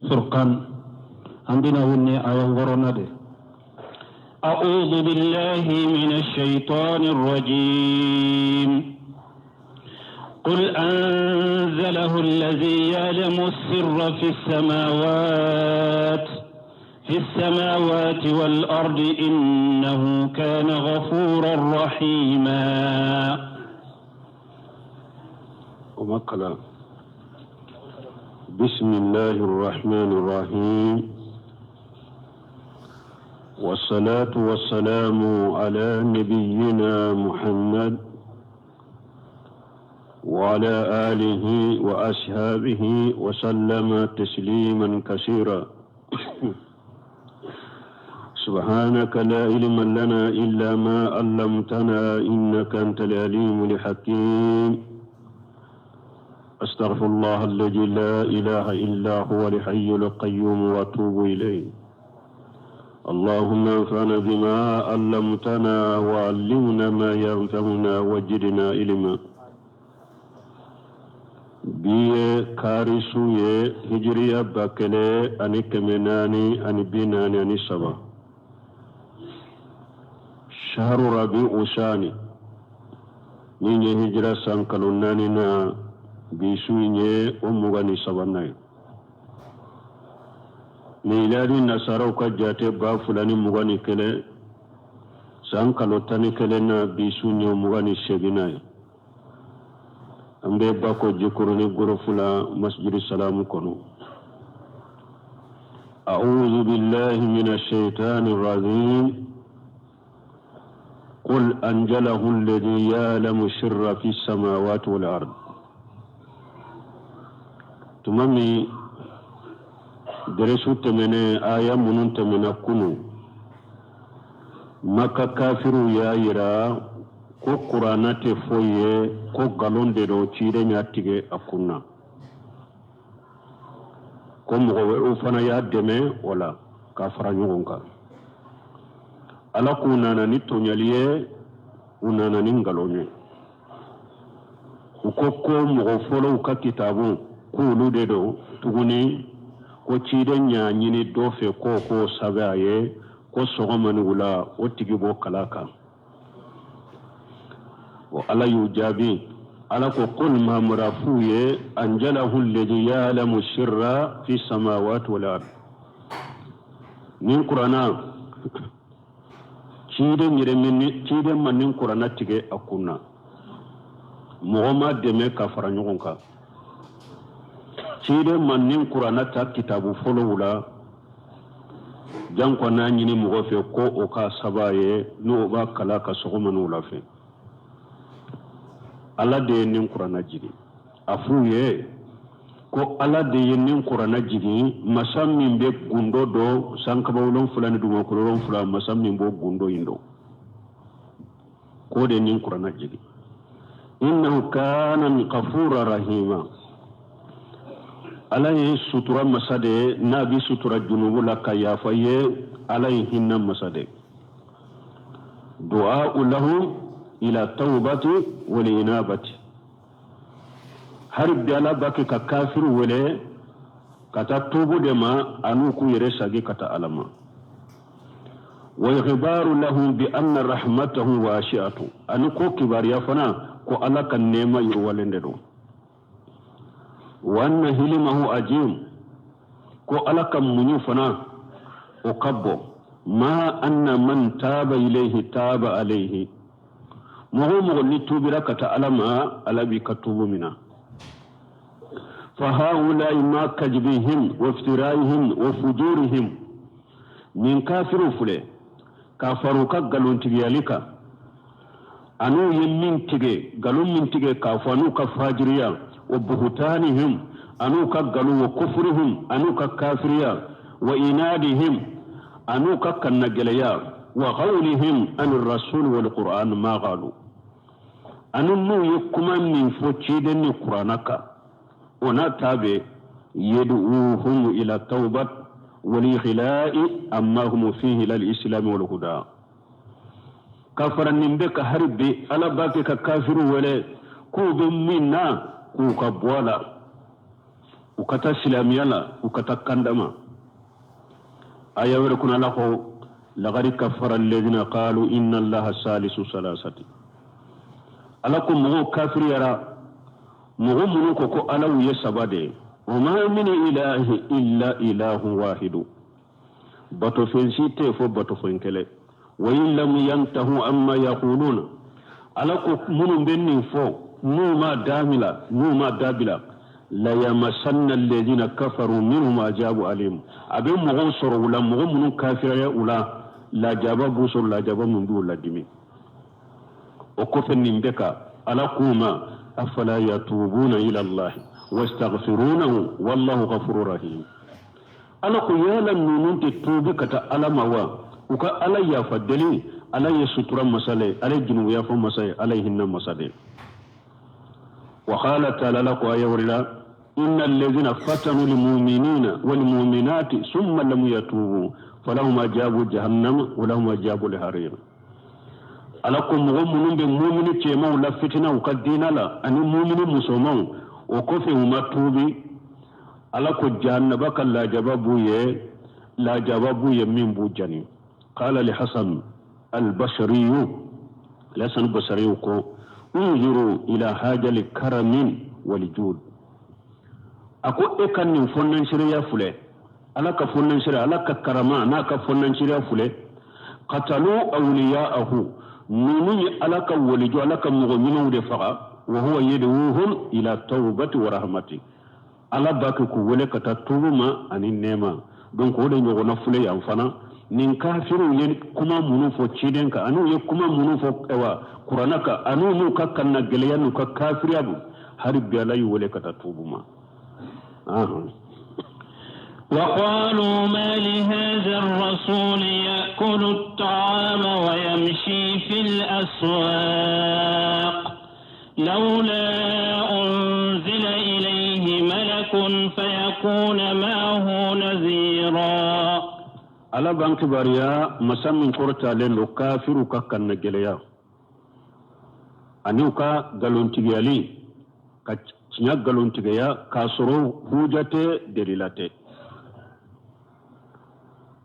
Furqan an bɛna wuli ni aya wɔɔrɔnan de. أعوذ بالله من الشيطان الرجيم قل أنزله الذي يعلم السر في السماوات في السماوات والأرض إنه كان غفورا رحيما ومقلا بسم الله الرحمن الرحيم والصلاة والسلام على نبينا محمد وعلى آله وأصحابه وسلم تسليما كثيرا سبحانك لا علم لنا إلا ما علمتنا إنك أنت العليم الحكيم أستغفر الله الذي لا إله إلا هو الحي القيوم وأتوب إليه اللهم انفعنا بما علمتنا وعلمنا ما ينفعنا وجدنا علما Bi ye kari su ye hijiriya 1443, shahru rabiu sani, min ye hijira san kalo naaninan, bi su in ye o 23nan ye. Miladi nasaraw ka jate 2021 san kalo 11 na, bi su in ye o 28nan ye. An bɛ Bako Jikɔrɔni gɔrɔfu la, Masjidi Salamu kɔnɔ. أعوذ بالله من الشيطان الرجيم قل أنزله الذي يعلم السر في السماوات والأرض tuma min dɛrɛsu tɛmɛnen, aya minnu tɛmɛna kunu, Maka kafiriw y'a yira ko kuranna tɛ foyi ye, ko nkalon de don, ciden y'a tigɛ a kun na, ko mɔgɔ wɛrɛw fana y'a dɛmɛ o la k'a fara ɲɔgɔn kan. Ala k'u nana ni tɔɲɔli ye, u nana ni nkalon ye. U ko ko mɔgɔ fɔlɔw ka kitabu, k'olu de don tuguni, ko ciden y'a ɲini dɔ fɛ ko k'o sɛbɛn a ye, ko sɔgɔma ni wula o tigi b'o kalan kan. O Ala y'u jaabi. Ala ko: qul, Mahamadu, a f'u ye: anzalahu alladhi ya'lamu sirra fi samawati wal ard. Nin kuranna, ciden yɛrɛ min, ciden ma nin kuranna tigɛ a kun na, mɔgɔ ma dɛmɛ ka fara ɲɔgɔn kan. Ciden ma nin kuranna ta kitabu fɔlɔw la, janko n'a ɲini mɔgɔ fɛ ko o ka saba ye, n'o b'a kala ka sɔgɔma ni wula fɛ. Ala de ye nin kuranna jigin. A f'u ye ko Ala de ye nin kuranna jigin, masa min bɛ gundo dɔn sankaba wolonfila ni dugumakolo wolonfila, masa min b'o gundo in dɔn, k'o de nin kuranna jigin. Innahu kana ghafura rahima. Ala ye sutura masa de ye, n'a bɛ sutura junubu la ka yafa ye. Ala ye hinɛ masa de ye. Du'a lahum ila tawbati wal inabati. Hari bi Ala b'a kɛ ka kafiri wele ka taa tubu de ma, an'u k'u yɛrɛ sagi ka taa Ala ma. Wa ikhbaru lahum bi anna rahmatahu wasi'atu, ani ko kibaruya fana ko Ala ka nɛɛma yiriwalen de don. Wa anna hilimahu ajim, ko Ala ka muɲu fana o ka bon. Ma anna man taba ilayhi taba alayhi, mɔgɔ o mɔgɔ ni tubira ka taa Ala ma, Ala b'i ka tubu mina. Fa haulai ma kajibihim wa iftiraihim wa fujurihim, nin kafiriw filɛ, k'a fara u ka nkalontigiyali kan, an'u ye min tigɛ, nkalon min tigɛ k'a fɔ, an'u ka fajiriya, wa buhutanihim, an'u ka nkalon, wa kufurihim, an'u ka kafiriya, wa inadihim, an'u ka kannagɛlɛya, wa qawlihim ani rasul wal qur'an ma qalu, ani n'u ye kuma min fɔ ciden ni kuranna kan, o n'a ta bɛɛ, yad'uhum ila tawbat wal ikhla'i amma hum fihi ila al-islam wal huda. Ka fara nin bɛɛ kan, hari bi Ala b'a kɛ ka kafiriw wele k'u bɛ min na, k'u ka bɔ a la. U ka taa silamɛya la, u ka taa kanda ma. Aya wɛrɛ kɔnɔ, Ala ko: laqad kafara alladhina qalu inna Allaha salisu salasati. Ala ko mɔgɔw kafiriyara, mɔgɔ minnu ko ko Alaw ye saba de ye. Wa ma min ilahi illa ilahu wahidu, batofɛn si tɛ fo batofɛn kelen. Wa in lam yantahu amma yaquluna, Ala ko minnu bɛ nin fɔ, n'u ma dabila, n'u ma dabila, la yamassanna alladhina kafaru minhum azabu alim, a bɛ mɔgɔw sɔrɔ u la, mɔgɔ minnu kafiraya u la, lajaba b'u sɔrɔ, lajaba mun b'u ladimi. O kɔfɛ nin bɛ ka Ala k'u ma: afala yatubuna ila Allahi wastaghfirunahu wallahu ghafurur rahim. Ala ko yala ninnu tɛ tuubi ka taa Ala ma wa? U ka Ala yafa deli. Ala ye sutura masa le, Ala ye junubu yafa masa ye, Ala ye hinɛ masa de. Wa qala ta'ala, la ko aya wɛrɛ la: inna alladhina fatanu lmuminina walmuminati summa lam yatubu falahum ajabu jahannam wa lahum ajabu lharir. Ala ko mɔgɔ minnu bɛ mumini cɛmanw la fitina u ka diina la ani mumini musomanw, o kɔfɛ u ma tuubi, Ala ko jahannaba ka lajaba b'u ye, lajaba b'u ye min b'u jani. Qala li Hasan albasariyu, Hasan Basariyu ko: unzuru ila hajali karamin walijud. A ko e ka nin fɔnnansiriya filɛ, Ala ka fɔnnansiriya, Ala ka karama n'a ka fɔnnansiriya filɛ. Qatalu awliya'ahu, ninnu ye Ala ka waliju, Ala ka mɔgɔ ɲumanw de faga. Wa huwa yad'uhum ila tawbati wa rahmati, Ala b'a kɛ k'u wele ka taa tuubu ma ani nɛɛma. Donc o de ɲɔgɔnna filɛ yan fana. Nin kafiriw ye kuma minnu fɔ ciden kan, ani u ye kuma minnu fɔ ayiwa Kuranna kan, ani n'u ka kanna gɛlɛya n'u ka kafiriya don, hali bi Ala y'u wele ka taa tuubu ma. وقالوا ما لهذا الرسول يأكل الطعام ويمشي في الأسواق لولا أنزل إليه ملك فيكون معه نذيرا. Ala b'an kibaruya, masa min kɔrɔtalen don, kafiru ka kanna gɛlɛya ani u ka nkalontigiyali, ka tiɲɛ nkalontigiya k'a sɔrɔ huja tɛ, delila tɛ.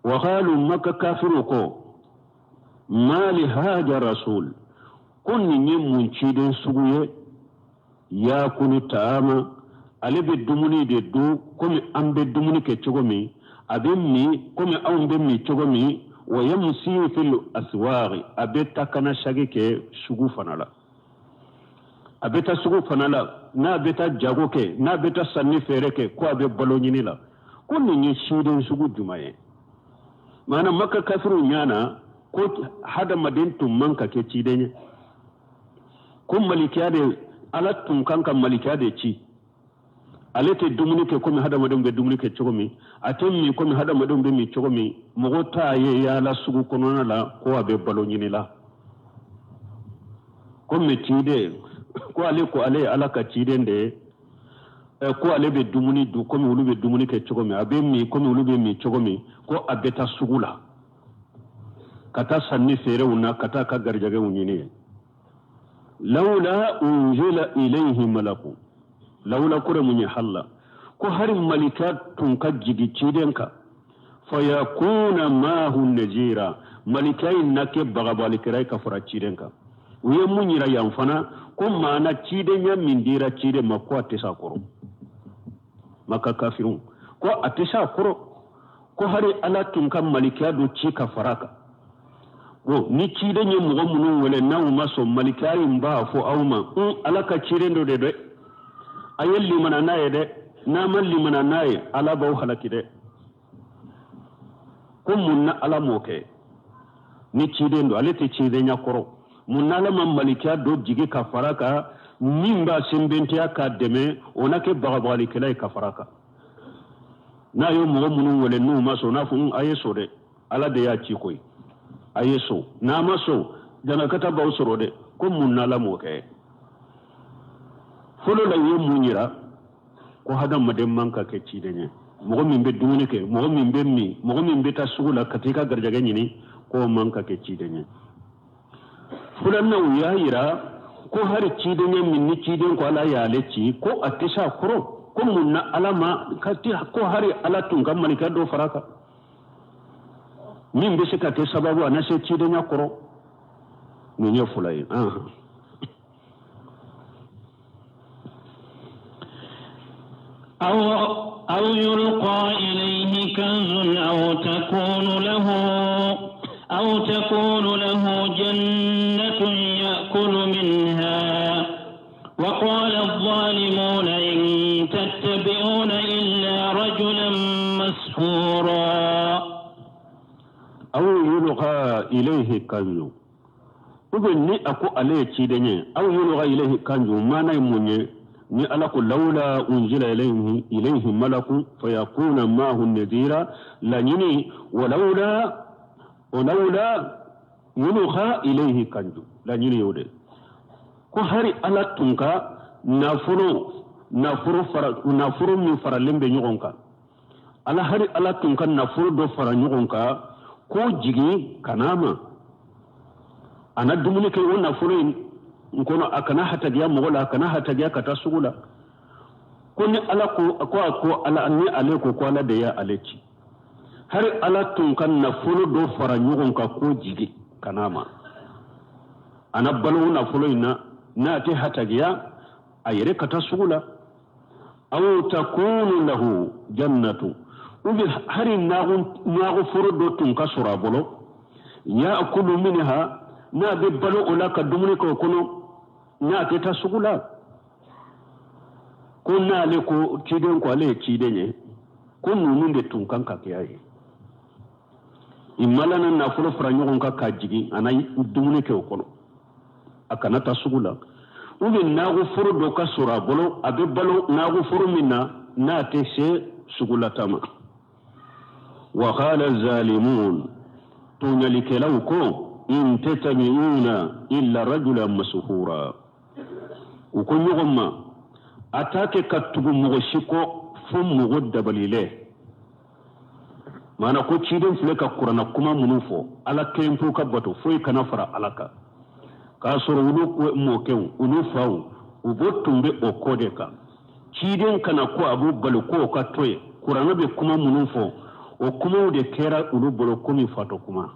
Waqalu, Maka kafiru ko: ma li haja rasul, ko nin ye mun ciden sugu ye? Yakulu taama, ale bɛ dumuni de dun komi an bɛ dumuni kɛ cogo min, a bɛ min komi anw bɛ min cogo min. Wa yamsi fil aswaqi, a bɛ taa kana sagi kɛ sugu fana la, a bɛ taa sugu fana la, n'a bɛ taa jago kɛ, n'a bɛ taa sanni feere kɛ, ko a bɛ balo ɲini la. Ko nin ye ciden sugu jumɛn ye? Maana Maka kafiriw ɲana ko hadamaden tun man ka kɛ ciden ye, ko malikiya de, Ala tun kan ka malikiya de ci. Ale tɛ dumuni kɛ komi hadamadenw bɛ dumuni kɛ cogo min, a tɛ min komi hadamadenw bɛ min cogo min, mɔgɔ t'a ye yaala sugu kɔnɔna la ko a bɛ balo ɲini la. Komi ciden ko ale, ko ale ye Ala ka ciden de ye, ko ale bɛ dumuni dun komi olu bɛ dumuni kɛ cogo min, a bɛ min komi olu bɛ min cogo min, ko a bɛ taa sugu la ka taa sanni feerew na, ka taa ka garijɛgɛw ɲini ye. Lawla unzila ilayhi malaku, lawla kure mun ye halla, ko hari malika tun ka jigi ciden kan, fayakuna mahu nazira, malika in na kɛ bagabalikɛla ye ka fara ciden kan. U ye mun yira yan fana? Ko maana cidenya min dira ciden ma, ko a tɛ s'a kɔrɔ. Maka kafiriw ko a tɛ s'a kɔrɔ, ko hari Ala tun ka malikiya dɔ ci ka fara kan. Bon, ni ciden ye mɔgɔ minnu wele n'aw ma sɔn, malikiya in b'a fɔ aw ma: un, Ala ka ciden dɔ de dɛ, a ye limana n'a ye dɛ, n'a ma limana n'a ye, Ala b'aw halaki dɛ. Ko mun na Ala m'o kɛ? Ni ciden don, ale tɛ cidenya kɔrɔ. Mun na Ala ma malikiya dɔ jigi ka fara kan min b'a senbentiya k'a dɛmɛ, o na kɛ bagabagalikɛla ye ka fara kan? N'a ye mɔgɔ minnu wele n'u ma sɔn, n'a fɔ: a ye sɔn dɛ, Ala de y'a ci koyi, a ye sɔn, n'a ma sɔn, jamakata b'aw sɔrɔ dɛ. Ko mun na Ala m'o kɛ? Fɔlɔ la, u ye mun yira? Ko hadamaden man ka kɛ ciden ye, mɔgɔ min bɛ dumuni kɛ, mɔgɔ min bɛ min, mɔgɔ min bɛ taa sugu la ka t'i ka garijɛgɛ ɲini, k'o man ka kɛ ciden ye. Filanan, u y'a yira ko hali cidenya min ni ciden ko Ala y'ale ci, ko a tɛ s'a kɔrɔ. Ko mun na Ala ma ko hari Ala tun ka malika dɔ fara kan min bɛ se ka kɛ sababu a na se cidenya kɔrɔ. Nin ye fila ye. أو يلقى إليه كنز أو تكون له جنة يأكل منها وقال الظالمون إن تتبعون إلا رجلا مسحورا. أو يلقى إليه كنز ni ako ale ciden ye aw yulqa ilayhi kanzu maana ye mun ye ni Ala ko lawla unzila ilayhi malakun fayakuna maahu nadira laɲini walawla yulqa ilayhi kanzu laɲini y'o de ko hari Ala tun ka nafolo min faralen bɛ ɲɔgɔn kan Ala hari Ala tun ka nafolo dɔ fara ɲɔgɔn kan k'o jigin ka n'a ma a na dumuni kɛ o nafolo in kɔnɔ a kana hatagiya mɔgɔ la a kana hatagiya ka taa sugu la ko ni Ala ko ko Ala ni ale ko ko Ala de y'ale ci hari Ala tun ka nafolo dɔ fara ɲɔgɔn kan k'o jigin ka n'a ma a na balo o nafolo in na n'a tɛ hatagiya a yɛrɛ ka taa sugu la aw takunu lahu jannatu ou bien hari naago foro dɔ tun ka sɔrɔ a bolo yaakulu minha n'a bɛ balo o la ka dumuni kɛ o kɔnɔ n'a tɛ taa sugu la ko n'ale ko ciden ko ale ye ciden ye ko ninnu de tun kan ka kɛ a ye i malana nafolo fara ɲɔgɔn kan k'a jigin a na dumuni kɛ o kɔnɔ a kana taa sugu la ou bien naago foro dɔ ka sɔrɔ a bolo a bɛ balo naago foro min na n'a tɛ se sugulata ma. Wa qala zalimun tɔɲɔlikɛlaw ko in tattabi'una illa rajulan masuhura u ko ɲɔgɔn ma a t'a kɛ ka tugu mɔgɔ si kɔ fo mɔgɔ dabalilen maana ko ciden filɛ ka kuranna kuma minnu fɔ Ala kelen pewu ka bato foyi kana fara Ala kan k'a sɔrɔ olu mɔkɛw olu faw u b'o tun bɛ o kɔ de kan ciden kana ko a b'u bali ko o ka to yen kuranna bɛ kuma minnu fɔ o kumaw de kɛra olu bolo komi fatɔ kuma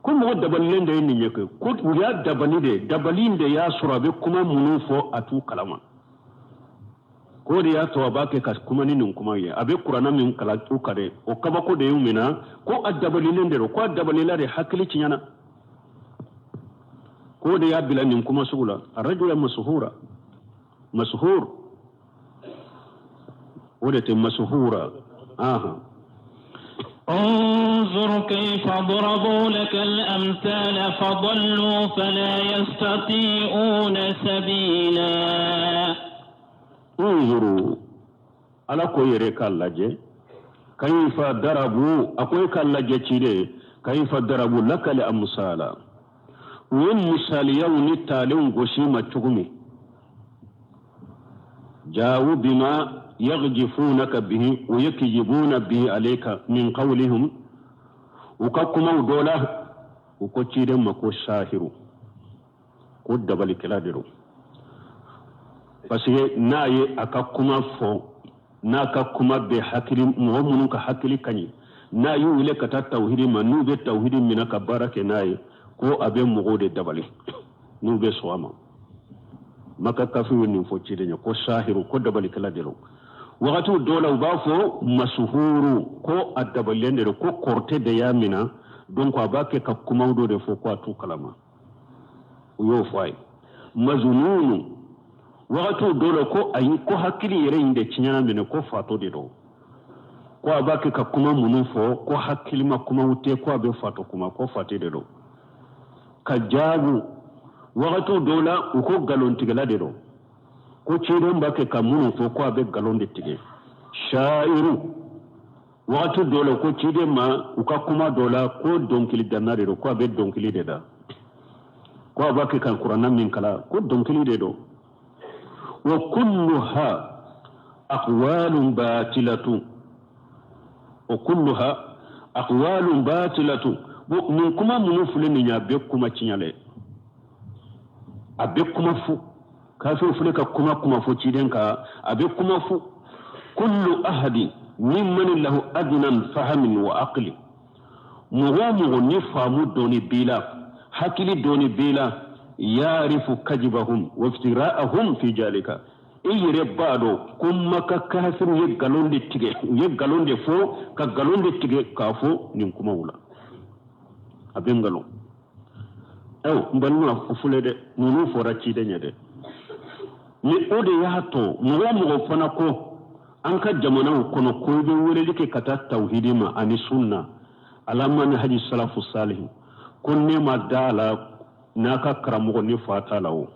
ko mɔgɔ dabalilen de ye nin ye koyi ko u y'a dabali de dabali in de y'a sɔrɔ a bɛ kuma minnu fɔ a t'u kalama k'o de y'a to a b'a kɛ ka kuma ni nin kuma ye a bɛ kuranna min kalan u kan dɛ o kabako de y'u minɛ ko a dabalilen de don ko a dabalila de hakili tiɲɛna k'o de y'a bila nin kuma sugu la arajula masuhura masuhur o de tɛ masuhura aha. انظر كيف ضربوا لك الأمثال فضلوا فلا يستطيعون سبيلا. انظروا على كويرك اللجي كيف ضربوا أكويك اللجي كيف ضربوا لك الأمثال والمثال يوم التالون غشيمة تغمي جاءوا بما يغجفونك به ويكذبون به عليك من قولهم وكما دولا وكتيرم مكو ساهر ko dabalikɛla de don parce que n'a ye a ka kuma fɔ n'a ka kuma bɛ hakili mɔgɔ minnu ka hakili ka ɲi n'a y'u wele ka taa tawhidi ma n'u bɛ tawhidi minɛ ka baara kɛ n'a ye ko a bɛ mɔgɔw de dabali n'u bɛ sɔn a ma. Maka kafiru nin fɔ ciden ye ko sahiru ko dabalikɛla de don wagatiw dɔw la u b'a fɔ masuhuru ko a dabalilen de don ko kɔrɔtɛ de y'a minɛ donc a b'a kɛ ka kumaw dɔ de fɔ ko a t'u kalama u y'o fɔ a ye. Mazununu wagatiw dɔw la ko ayi ko hakili yɛrɛ in de tiɲɛna minɛ ko fatɔ de don ko a b'a kɛ ka kuma minnu fɔ ko hakilima kumaw tɛ ko a bɛ fatɔ kuma ko fatɔ de don. Ka jaabu wagatiw dɔw la u ko nkalontigɛla de don ko ciden b'a kɛ ka minnu fɔ ko a bɛ nkalon de tigɛ. Shairu wagati dɔw la ko ciden ma u ka kuma dɔw la ko dɔnkili danna de don ko a bɛ dɔnkili de da ko a b'a kɛ ka kuranna min kalan ko dɔnkili de don. Wa kulluha aqwalun batilatu wa kulluha aqwalun batilatu nin kuma minnu filɛ nin ye a bɛ kuma tiɲɛ lɛ a bɛ kuma fo Kafiriw filɛ ka kuma kuma fɔ ciden kan, a bɛ kuma fɔ kullu ahadi mimman lahu adnan fahamin wa aqli, mɔgɔ o mɔgɔ ni faamu dɔɔni b'i la, hakili dɔɔni b'i la, yarifu kajibahum wa iftira'ahum fi jalika, i yɛrɛ b'a dɔn ko Maka kafiriw ye nkalon de tigɛ, u ye nkalon de fɔ, ka nkalon de tigɛ k'a fɔ nin kumaw la. A bɛ nkalon. Ayiwa, n balima, o filɛ dɛ, ninnu fɔra ciden ye dɛ. Ni o de y'a to mɔgɔ o mɔgɔ fana ko an ka jamanaw kɔnɔ ko i bɛ weleli kɛ ka taa tawhidi ma ani sunna ala manhaji salafu salihu, ko ne ma da la n'a ka karamɔgɔ ni fa t'a la, o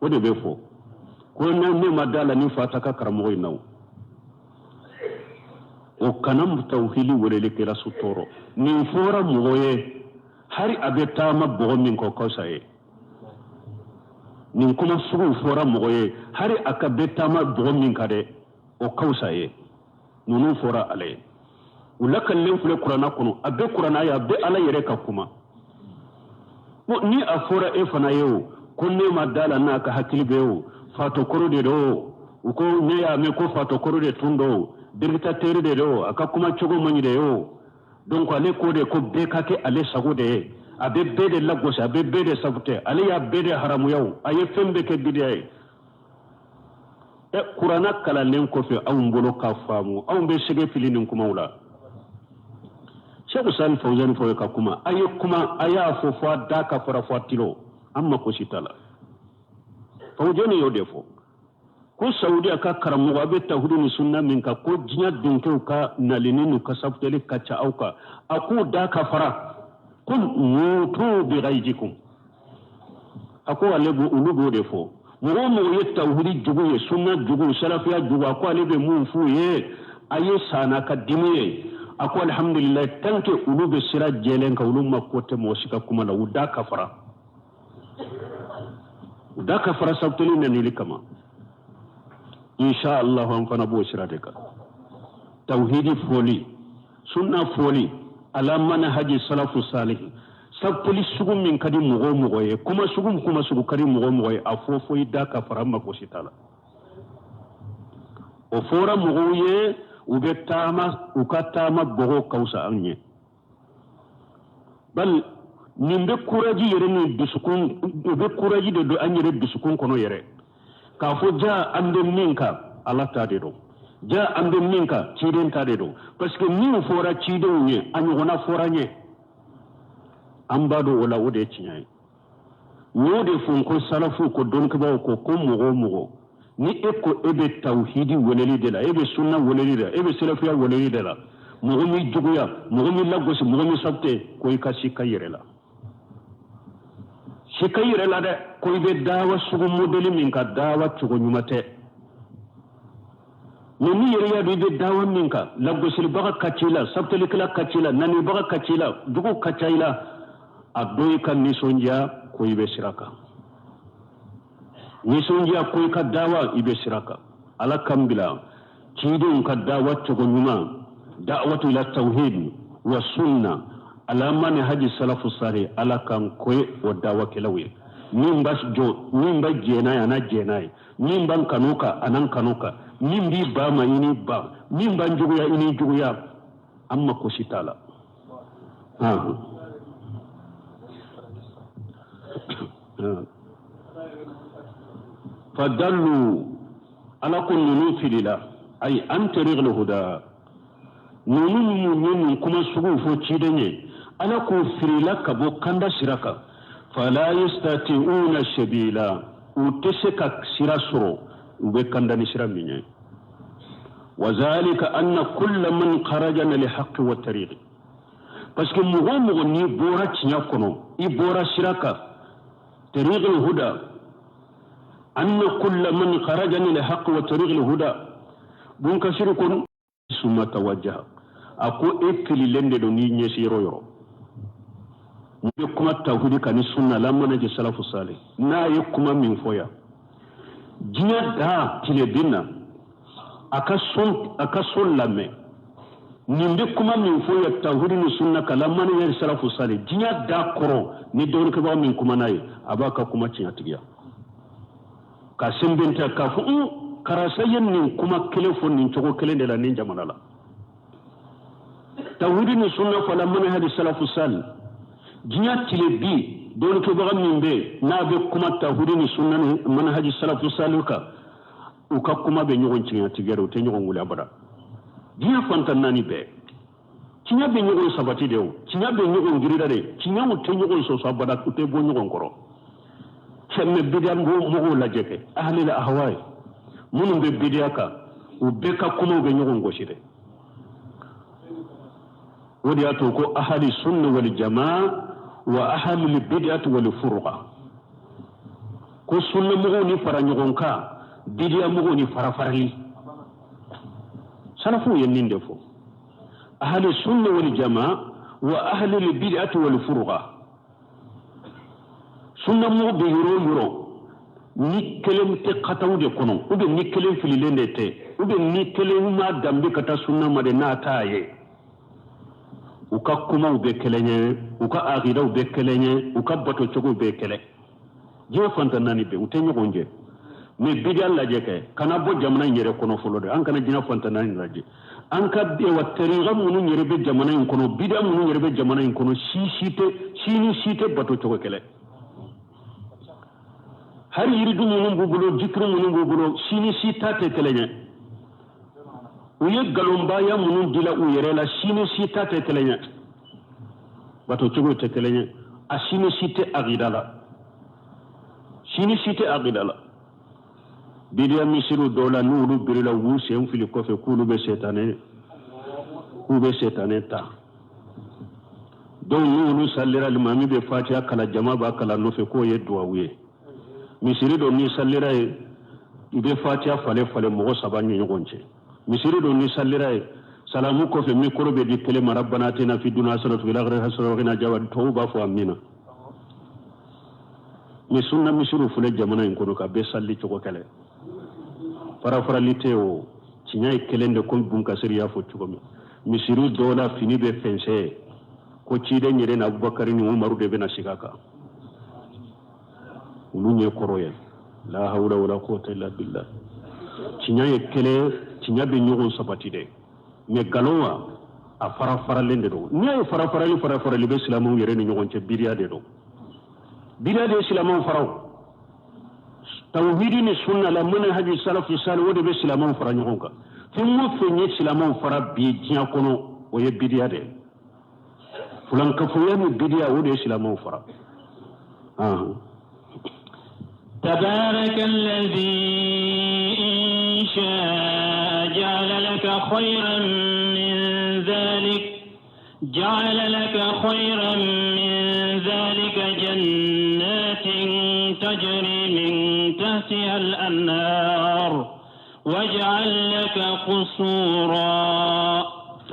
de bɛ fɔ ko ne ma da la ni fa t'a ka karamɔgɔ in na, o kana tawhidi welelikɛla su tɔɔrɔ. Nin fɔra mɔgɔ ye, hari a bɛ taama bɔgɔ min kɔ ka fisa ye. Nin kuma suguw fɔra mɔgɔ ye, hari a ka bɛ taama bɔgɔ min kan dɛ, o ka fisa ye. Ninnu fɔra ale ye, u lakalilen filɛ kuranna kɔnɔ, a bɛ kuranna ye, a bɛ Ala yɛrɛ ka kuma. Ni a fɔra e fana ye o ko ne ma da la n'a ka hakili bɛ o fatokoro de don, u ko ne y'a mɛn ko fatokoro de tun don, dictateur de don, a ka kuma cogo man ɲi de o. Donc ale ko de ko bɛɛ ka kɛ ale sago de ye, a bɛ bɛɛ de lagosi, a bɛ bɛɛ de sabute, ale y'a bɛɛ de haramuya o, a ye fɛn bɛɛ kɛ bidiya ye. Ɛ, kuranna kalannen kɔfɛ anw bolo k'a faamu, anw bɛ sɛgɛ fili nin kumaw la. Sɛku Sali Fawuzani fɔ ka kuma, a ye kuma, a y'a fɔ fo a da ka fara fo a tilo, an mako si t'a la. Fawuzani y'o de fɔ ko Saudiya ka karamɔgɔ a bɛ tawhidi ni sunna min kan, ko diɲɛ dunkew ka nalini n'u ka sabuteli ka ca aw kan, a k'u da ka fara, ko mutu bi ghayzikum. A ko ale b'o, olu b'o de fɔ. Mɔgɔ o mɔgɔ ye tawhidi jugu ye, sunna jugu, salafiya jugu, a ko ale bɛ mun f'u ye, a ye sa n'a ka dimi ye. A ko alihamudulilayi, tant que olu bɛ sira jɛlen kan, olu mako tɛ mɔgɔ si ka kuma la, u da ka fara, u da ka fara sabuteli nanili kama. Inshallah an fana b'o sira de kan. Tawhidi fɔli, sunna fɔli, ala manhaji salafu salih, sabuteli sugu min ka di mɔgɔ o mɔgɔ ye, kuma sugu kuma sugu ka di mɔgɔ o mɔgɔ ye, a fɔ fo i da ka fara, mako si t'a la. O fɔra mɔgɔw ye, u bɛ taama, u ka taama bɔgɔ ka fisa an ye. Bali nin bɛ courage yɛrɛ ni dusukun, u bɛ courage de don an yɛrɛ dusukun kɔnɔ yɛrɛ, k'a fɔ ja an bɛ min kan Ala ta de don, ja an bɛ min kan ciden ta de don, parce que min fɔra cidenw ye, a ɲɔgɔnna fɔra n ye, an b'a dɔn o la, o de ye tiɲɛ ye. N y'o de fɔ n ko salafu ko dɔnnikɛbaaw ko ko mɔgɔ o mɔgɔ ni e ko e bɛ tawhidi weleli de la, e bɛ sunna weleli de la, e bɛ salafiya weleli de la, mɔgɔ min juguya, mɔgɔ min lagosi, mɔgɔ min sabute, ko i ka sika yɛrɛ la, sika yɛrɛ la dɛ, ko i bɛ dawa sugu modɛli min kan, dawa cogo ɲuman tɛ. Mɛ n'i yɛrɛ y'a dɔn i bɛ dawa min kan, lagosilibaga ka ca i la, sabutelikɛla ka ca i la, nanibaga ka ca i la, jugu ka ca i la, a dɔn i ka nisɔndiya ko i bɛ sira kan, nisɔndiya ko i ka dawa i bɛ sira kan. Ala k'an bila cidenw ka dawa cogo ɲuman, da'watu ila tawhid wa sunna ala manhaji salafu salih, Ala k'an kɛ o dawakɛlaw ye. Min b'a jɔ, min b'a jɛ n'a ye, a n'a jɛ n'a ye, min b'an kanu kan, a n'an kanu kan, min b'i ba ma, i n'i ba, min b'an juguya, i n'i juguya, an mako si t'a la. Fadallu, Ala ko ninnu filila, ayi an tariqil huda, ninnu minnu ye nin kuma suguw fɔ ciden ye, Ala k'u filila ka bɔ kanda sira kan. Fala yastati'una sabila, u tɛ se ka sira sɔrɔ, u bɛ kanda ni sira min ye. Wa zalika anna kulla man kharaja min al-haqqi wa tariqi, parce que mɔgɔ o mɔgɔ n'i bɔra tiɲɛ kɔnɔ, i bɔra sira kan, tariqil huda, anna kulla man kharaja min al-haqqi wa tariqil huda, Bun Kasiri ko summa tawajjaha, a ko e fililen de don n'i ɲɛsin yɔrɔ o yɔrɔ. N bɛ kuma tawhidi kan ni sunna la manhaji salafu salih, n'a ye kuma min fɔ yan, diɲɛ da tilebin na, a ka son lamɛn, nin bɛ kuma min fɔ yan tawhidi ni sunna kan la manhaji salafu salih, diɲɛ da kɔrɔ ni dɔnnikɛbaga min kuma n'a ye, a b'a ka kuma tiɲɛtigiya. Ka sɛnbɛntiya k'a fɔ un karisa ye nin kuma kelen fɔ nin cogo kelen de la nin jamana la. Tawhidi ni sunna fala manhaji salafu sali diɲɛ tile bi dɔnnikɛbaga min bɛ yen n'a bɛ kuma tawhidi ni sunna ni manhaji salafu sali kan, u ka kuma bɛ ɲɔgɔn tiɲɛtigiya de, u tɛ ɲɔgɔn wuli abada. Diɲɛ fantan naani bɛɛ tiɲɛ bɛ ɲɔgɔn sabati de, o tiɲɛ bɛ ɲɔgɔn girida de, tiɲɛw tɛ ɲɔgɔn sɔsɔ abada, u tɛ bɔ ɲɔgɔn kɔrɔ. Cɛ bidiya mɔgɔw lajɛ kɛ ahlil ahwayi minnu bɛ bidiya kan, u bɛɛ ka kumaw bɛ ɲɔgɔn gosi dɛ. O de y'a to ko ahali sunna wal jamaa wa ahalul bid'ati wal furqa, ko sunna mɔgɔw ni fara ɲɔgɔn kan, bidiya mɔgɔw ni fara farali. Salafuw ye nin de fɔ, ahali sunna wal jamaa wa ahalul bid'ati wal furqa. Sunna mɔgɔ bɛ yɔrɔ o yɔrɔ, ni kelen tɛ kataw de kɔnɔ, ou bien ni kelen fililen de tɛ, ou bien ni kelen ma danbe ka taa sunna ma de n'a t'a ye, u ka kumaw bɛ kelen ye, u ka akidaw bɛ kelen ye, u ka bato cogow bɛ kelen. Diɲɛ fantan naani bɛɛ u tɛ ɲɔgɔn jɛ. Mais bidiya lajɛ kɛ, kana bɔ jamana in yɛrɛ kɔnɔ fɔlɔ dɛ, an kana diɲɛ fantan naani lajɛ. An ka wa tariqa minnu yɛrɛ bɛ jamana in kɔnɔ, bidiya minnu yɛrɛ bɛ jamana in kɔnɔ, si si tɛ, si ni si tɛ bato cogo kelen. Hali yiridu minnu b'u bolo, jikiri minnu b'u bolo, si ni si ta tɛ kelen ye. U ye nkalonbaya minnu dila u yɛrɛ la, si ni si ta tɛ kelen ye, bato cogo tɛ kelen ye, a si ni si tɛ akida la, si ni si tɛ akida la. Bidiya misiriw dɔw la, n'olu birila, u b'u sen fili kɔfɛ k'olu bɛ setanɛ, k'u bɛ setanɛ ta. Donc n'olu salira, limami bɛ fatiya kalan, jama b'a kalan nɔfɛ k'o ye duwawu ye. Misiri dɔ n'i salira ye, i bɛ fatiya falen falen mɔgɔ saba ni ɲɔgɔn cɛ. Misiri dɔ n'i salira ye, salamu kɔfɛ mikoro bɛ di kelen ma, rabbana atina fi dunya hasanatan wa fil akhirati hasanatan wa qina azaban, tɔw b'a fɔ amina. Ni sunna misiriw filɛ jamana in kɔnɔ ka bɛɛ sali cogo kɛlɛ, farafarali tɛ o, tiɲɛ ye kelen de, komi Bunkasiri y'a fɔ cogo min. Misiri dɔw la fini bɛ fɛnsɛ ko ciden yɛrɛ ni Abubakari ni Umaru de bɛna sigi a kan, olu ɲɛ kɔrɔ ye. La hawla wala quwwata illa billah. Tiɲɛ ye kelen, tiɲɛ bɛ ɲɔgɔn sabati dɛ, mais nkalon wa a fara faralen de don. N'i y'a ye fara farali fara farali bɛ silamɛw yɛrɛ ni ɲɔgɔn cɛ, biriya de don, biriya de ye silamɛw fara. O tawhidi ni sunna la manhaji salafu salih, o de bɛ silamɛw fara ɲɔgɔn kan. Fɛn o fɛn ye silamɛw fara bi diɲɛ kɔnɔ, o ye biriya de ye. Fulankafoya ni biriya, o de ye silamɛw fara. تبارك الذي إن شاء جعل لك خيرا من ذلك، جعل لك خيرا من ذلك جنات تجري من تحتها الأنهار واجعل لك قصورا.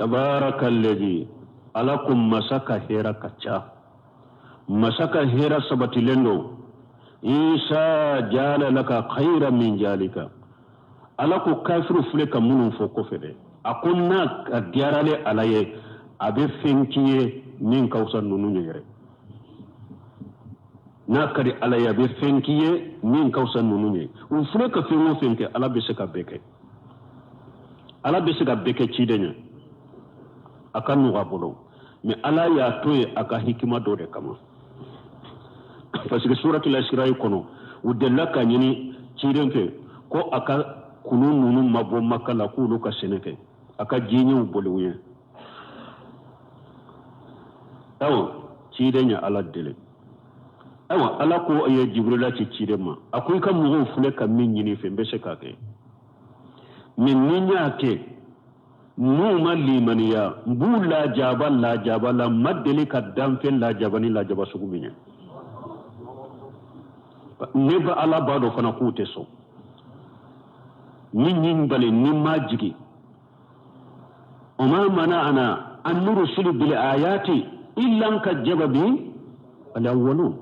تبارك الذي، ala ko masa ka hɛrɛ ka ca, masa ka hɛrɛ sabatilen don. In sha jala laka khayran min jalika, ala ko kafiru filɛ ka minnu fɔ kɔfɛ dɛ, a ko n'a a diyara ale ala ye, a bɛ fɛn k'i ye min ka fisa ninnu ye yɛrɛ. N'a ka di ala ye, a bɛ fɛn k'i ye min ka fisa ninnu ye. U filɛ ka fɛn o fɛn kɛ, ala bɛ se ka bɛɛ kɛ, ala bɛ se ka bɛɛ kɛ ciden ye, a ka nɔgɔ a bolo. Mais ala y'a to yen a ka hikima dɔ de kama, parce que suratul Isra kɔnɔ, u delila ka ɲini ciden fɛ ko a ka kulu ninnu mabɔ Maka la, k'olu ka sɛnɛ kɛ, a ka jiɲɛw boli u ye. Ayiwa, ciden ye ala deli. Ayiwa, ala ko a ye Jibrila ci ciden ma, a ko i ka mɔgɔw filɛ ka min ɲini fɛ, n bɛ se k'a kɛ, mais ni n y'a kɛ, n'u ma limaniya, n b'u lajaba lajaba la, n ma deli ka danfɛn lajaba ni lajaba sugu min ye. Ne ba ala b'a dɔn fana k'u tɛ sɔn ni ɲin bali ni ma jigin. O ma mana'ana an nursilu bil ayati illa an kajjaba bi al awwalun.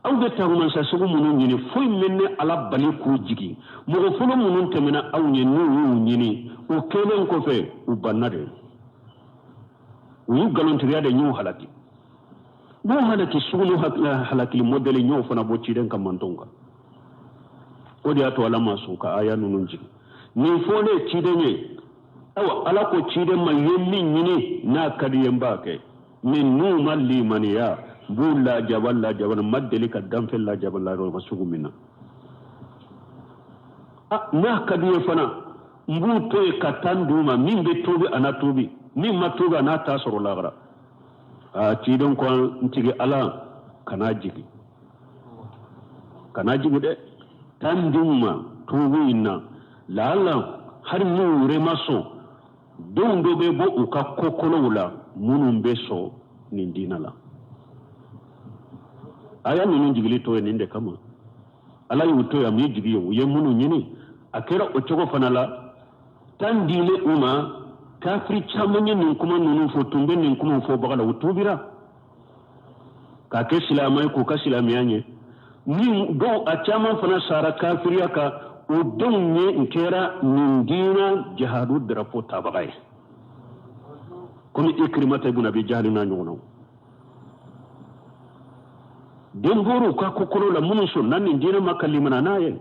Aw bɛ tagumansa sugu minnu ɲini, foyi mɛ ne ala bali k'u jigin. Mɔgɔ fɔlɔ minnu tɛmɛna aw ɲɛ, n'u y'u ɲini, o kɛlen kɔfɛ u banna de, u y'u nkalontigiya de, y'u halaki. N'u halaki sugu n'u halakili mɔdɛli, y'o fana bɔ ciden ka mantɔnw kan. O de y'a to Ala ma sɔn ka aya ninnu jigin. Nin fɔlen ciden ye, ayiwa Ala ko ciden ma, i ye min ɲini n'a ka di ye n b'a kɛ, mais n'u ma limaniya n b'u lajaba lajaba, n ma deli ka danfɛn lajaba lajaba sugu min na. N'a ka di ye fana n b'u to yen ka tan d'u ma, min bɛ tuubi a na tuubi, min ma tuubi a n'a ta sɔrɔ lahara. Ciden ko n tigi Ala kana jigin, kana jigin dɛ, tan d'u ma tuubi in na, laala hali n'u yɛrɛ ma sɔn, denw dɔ bɛ bɔ u ka kokolow la minnu bɛ sɔn nin diinɛ la. Aya ninnu jigili to ye nin de kama. Ala y'u to yan, m'i jigi ye, u ye minnu ɲini, a kɛra o cogo fana la. Tan dilen u ma, kafiri caman ye nin kuma ninnu fɔ, tun bɛ nin kuma fɔ baga la, u tuubira k'a kɛ silamɛ ye, k'u ka silamɛya ɲɛ. Ni dɔw a caman fana sara kafiriya kan, o denw ye n kɛra nin diinɛ jihadu drapeau tabaga ye, komi Ikrimata ibn Abi Jahali n'a ɲɔgɔnnaw. Den bɔr'u ka kokolo la minnu sɔnna nin diinɛ ma ka limana n'a ye.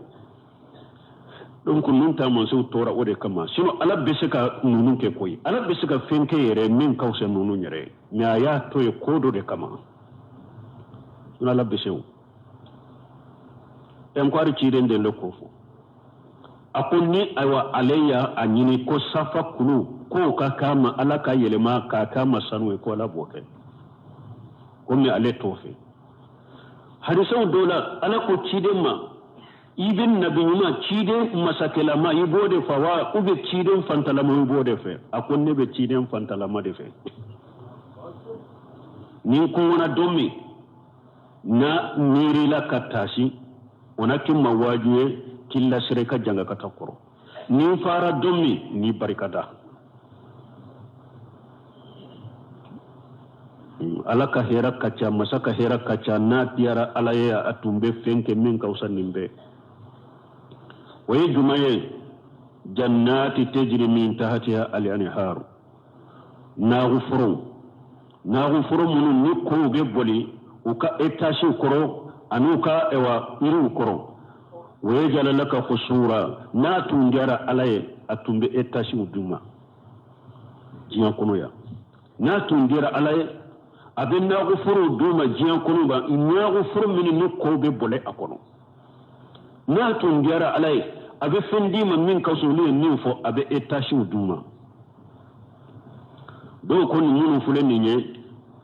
Donc ninnu taamasiyɛnw tora o de kama. Sinon Ala bɛ se ka ninnu kɛ koyi, Ala bɛ se ka fɛn kɛ yɛrɛ min ka fisa ninnu yɛrɛ ye, mais a y'a to yen ko dɔ de kama. Sinon Ala bɛ se o. Ɛnkwari ciden de le ko fɔ. A ko ni ayiwa ale y'a a ɲini ko safa kulu k'o ka k'a ma, Ala ka yɛlɛma k'a k'a ma sanu ye, ko Ala b'o kɛ. Komi ale t'o fɛ. Hadisaw dɔw la Ala ko ciden ma, i bɛ nabi ɲuman ciden masakɛlama i b'o de fɛ wa, ou bien ciden fantalama i b'o de fɛ? A ko ne bɛ ciden fantalama de fɛ. Ni n kɔngɔna don min na miirila ka taasi, o na k'i ma waaju ye k'i lasere ka janga ka taa kɔrɔ. Ni n fara don min n'i barika da. Ala ka hɛrɛ ka ca, masa ka hɛrɛ ka ca, n'a diyara Ala ye a tun bɛ fɛn kɛ min ka fisa nin bɛɛ. O ye jumɛn ye? Jannati tajri min tahtiha al-anharu. Nagoforo, nagoforo minnu ni kow bɛ boli u ka étagew kɔrɔ ani u ka yiriw kɔrɔ. O ye jalala ka kusura, n'a tun diyara Ala ye a tun bɛ étagew d'u ma diɲɛ kɔnɔ yan. N'a tun diyara Ala ye a bɛ nagoforow d'u ma diɲɛ kɔnɔ ban, nagoforo minnu ni kow bɛ boli a kɔnɔ. N'a tun diyara Ala ye a bɛ fɛn d'i ma min ka fisa olu ye min fɔ, a bɛ étagew d'u ma. Dɔw ko nin minnu filɛ nin ye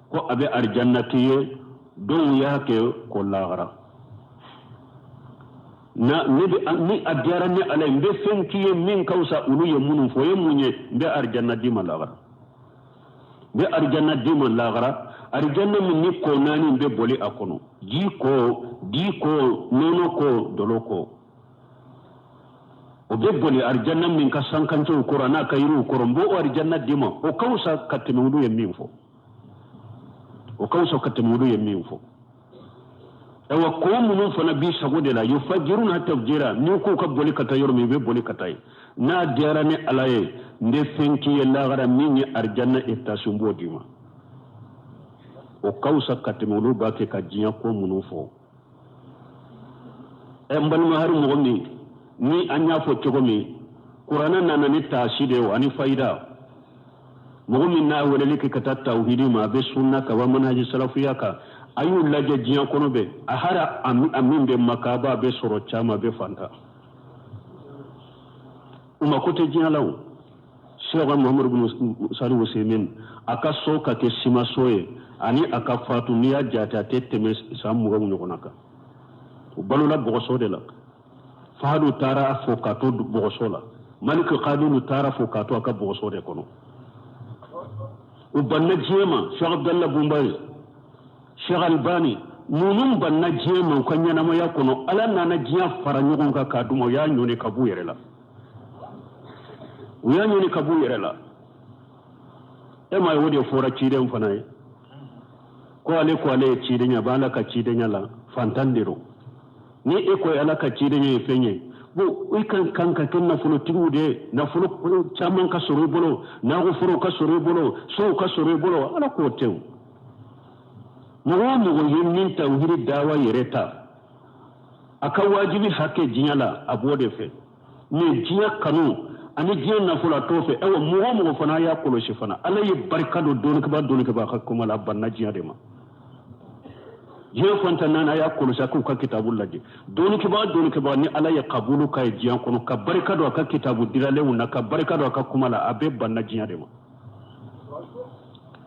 ko a bɛ arijanna k'i ye, dɔw y'a kɛ ko lahara. Na, ne bɛ, ni a diyara ne Ala ye, n bɛ fɛn k'i ye min ka fisa olu ye minnu fɔ, o ye mun ye? N bɛ arijanna d'i ma lahara. N bɛ arijanna d'i ma lahara. Arijanna min ni kɔ naani bɛ boli a kɔnɔ, ji kɔ, di kɔ, nɔnɔ kɔ, dɔlɔ kɔ. O bɛ boli arijanna min ka sankancew kɔrɔ n'a ka yiriw kɔrɔ, n b'o arijanna d'i ma. O ka fisa ka tɛmɛ olu ye min fɔ. O ka fisa ka tɛmɛ olu ye min fɔ. Ayiwa, ko minnu fana b'i sago de la, yufajiruna tafjira, n'i k'u ka boli ka taa yɔrɔ min, i bɛ boli ka taa yen. N'a diyara ni Ala ye, n bɛ fɛn k'i ye lahara min ye arijanna étage n b'o d'i ma. O ka fisa ka tɛmɛ olu b'a kɛ ka diɲɛ ko minnu fɔ. N balima, hari mɔgɔ min ni an y'a fɔ cogo min, kuranɛ nana ni taasi de ye ani fayida. Mɔgɔ min n'a weleli kɛ ka taa tawhidi ma, a bɛ sunna ka bɔ manhaji salafiya kan, a y'u lajɛ diɲɛ kɔnɔ bɛɛ, a hara a min bɛ Maka, a bɛ sɔrɔ caman, a bɛ fanta. U mako tɛ diɲɛ la o. Cheikh Muhammad bin Salih Usaimin, a ka so ka kɛ simaso ye ani a ka fatu, n'i y'a jate a tɛ tɛmɛ san 20 ɲɔgɔnna kan. U balola bɔgɔso de la. Fahadu taara fo ka to bɔgɔso la. Malik Kadilu taara fo ka to a ka bɔgɔso de kɔnɔ. U banna diɲɛ ma, Cheikh Abdallah Bumbayi, Cheikh Albani, ninnu banna diɲɛ ma u ka ɲɛnamaya kɔnɔ. Ala nana diɲɛ fara ɲɔgɔn kan k'a d'u ma, u y'a ɲɔni ka b'u yɛrɛ la. U y'a ɲɔni ka b'u yɛrɛ la. E m'a ye o de fɔra ciden fana ye. Ko ale ko ale ye ciden ye, a b'Ala ka cidenya la, fantan de don. Ni e ko Ala ka cidenya ye fɛn ye, bon, i kan ka kɛ nafolotigiw de ye, nafolo caman ka sɔrɔ i bolo, nakɔforow ka sɔrɔ i bolo, sow ka sɔrɔ i bolo. Ala k'o tɛ o. Mɔgɔ o mɔgɔ ye min tawhidi dawa yɛrɛ ta, A ka wajibi hakɛ diɲɛ la, a b'o de fɛ, mais diɲɛ kanu ani diɲɛ nafolo, a t'o fɛ. Ayiwa, mɔgɔ o mɔgɔ fana, a y'a kɔlɔsi fana, Ala ye barika don dɔnnikɛbaa dɔnnikɛbaa ka kuma la, a banna diɲɛ de ma. Diɲɛ fantan naani, a y'a kɔlɔsi, a k'u ka kitabu lajɛ. Dɔnnikɛbaa dɔnnikɛbaa ni Ala ye kabulu k'a ye diɲɛ kɔnɔ, ka barika don a ka kitabu diralenw na, ka barika don a ka kuma la, a bɛɛ banna diɲɛ de ma.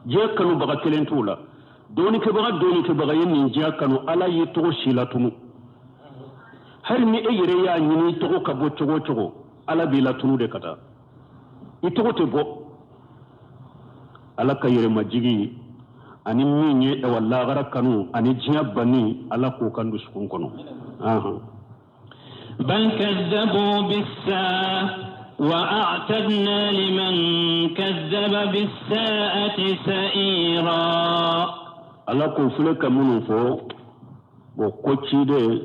Diɲɛ kanubaga kelen t'u la. Dɔnnikɛbaga dɔnnikɛbaga ye nin diɲɛ kanu, Ala y'i tɔgɔ si latunu. Hali ni e yɛrɛ y'a ɲini i tɔgɔ ka bɔ cogo o cogo, Ala b'i latunu de ka taa, i tɔgɔ tɛ bɔ. Ala ka yɛrɛmajigi ani min ye awa lagara kanu ani diɲɛ banni, Ala k'o k'an dusukun kɔnɔ. بل كذبوا بالساعة وأعتدنا لمن كذب بالساعة سعيرا. Ala ko filɛ ka minnu fɔ, bon, ko ciden,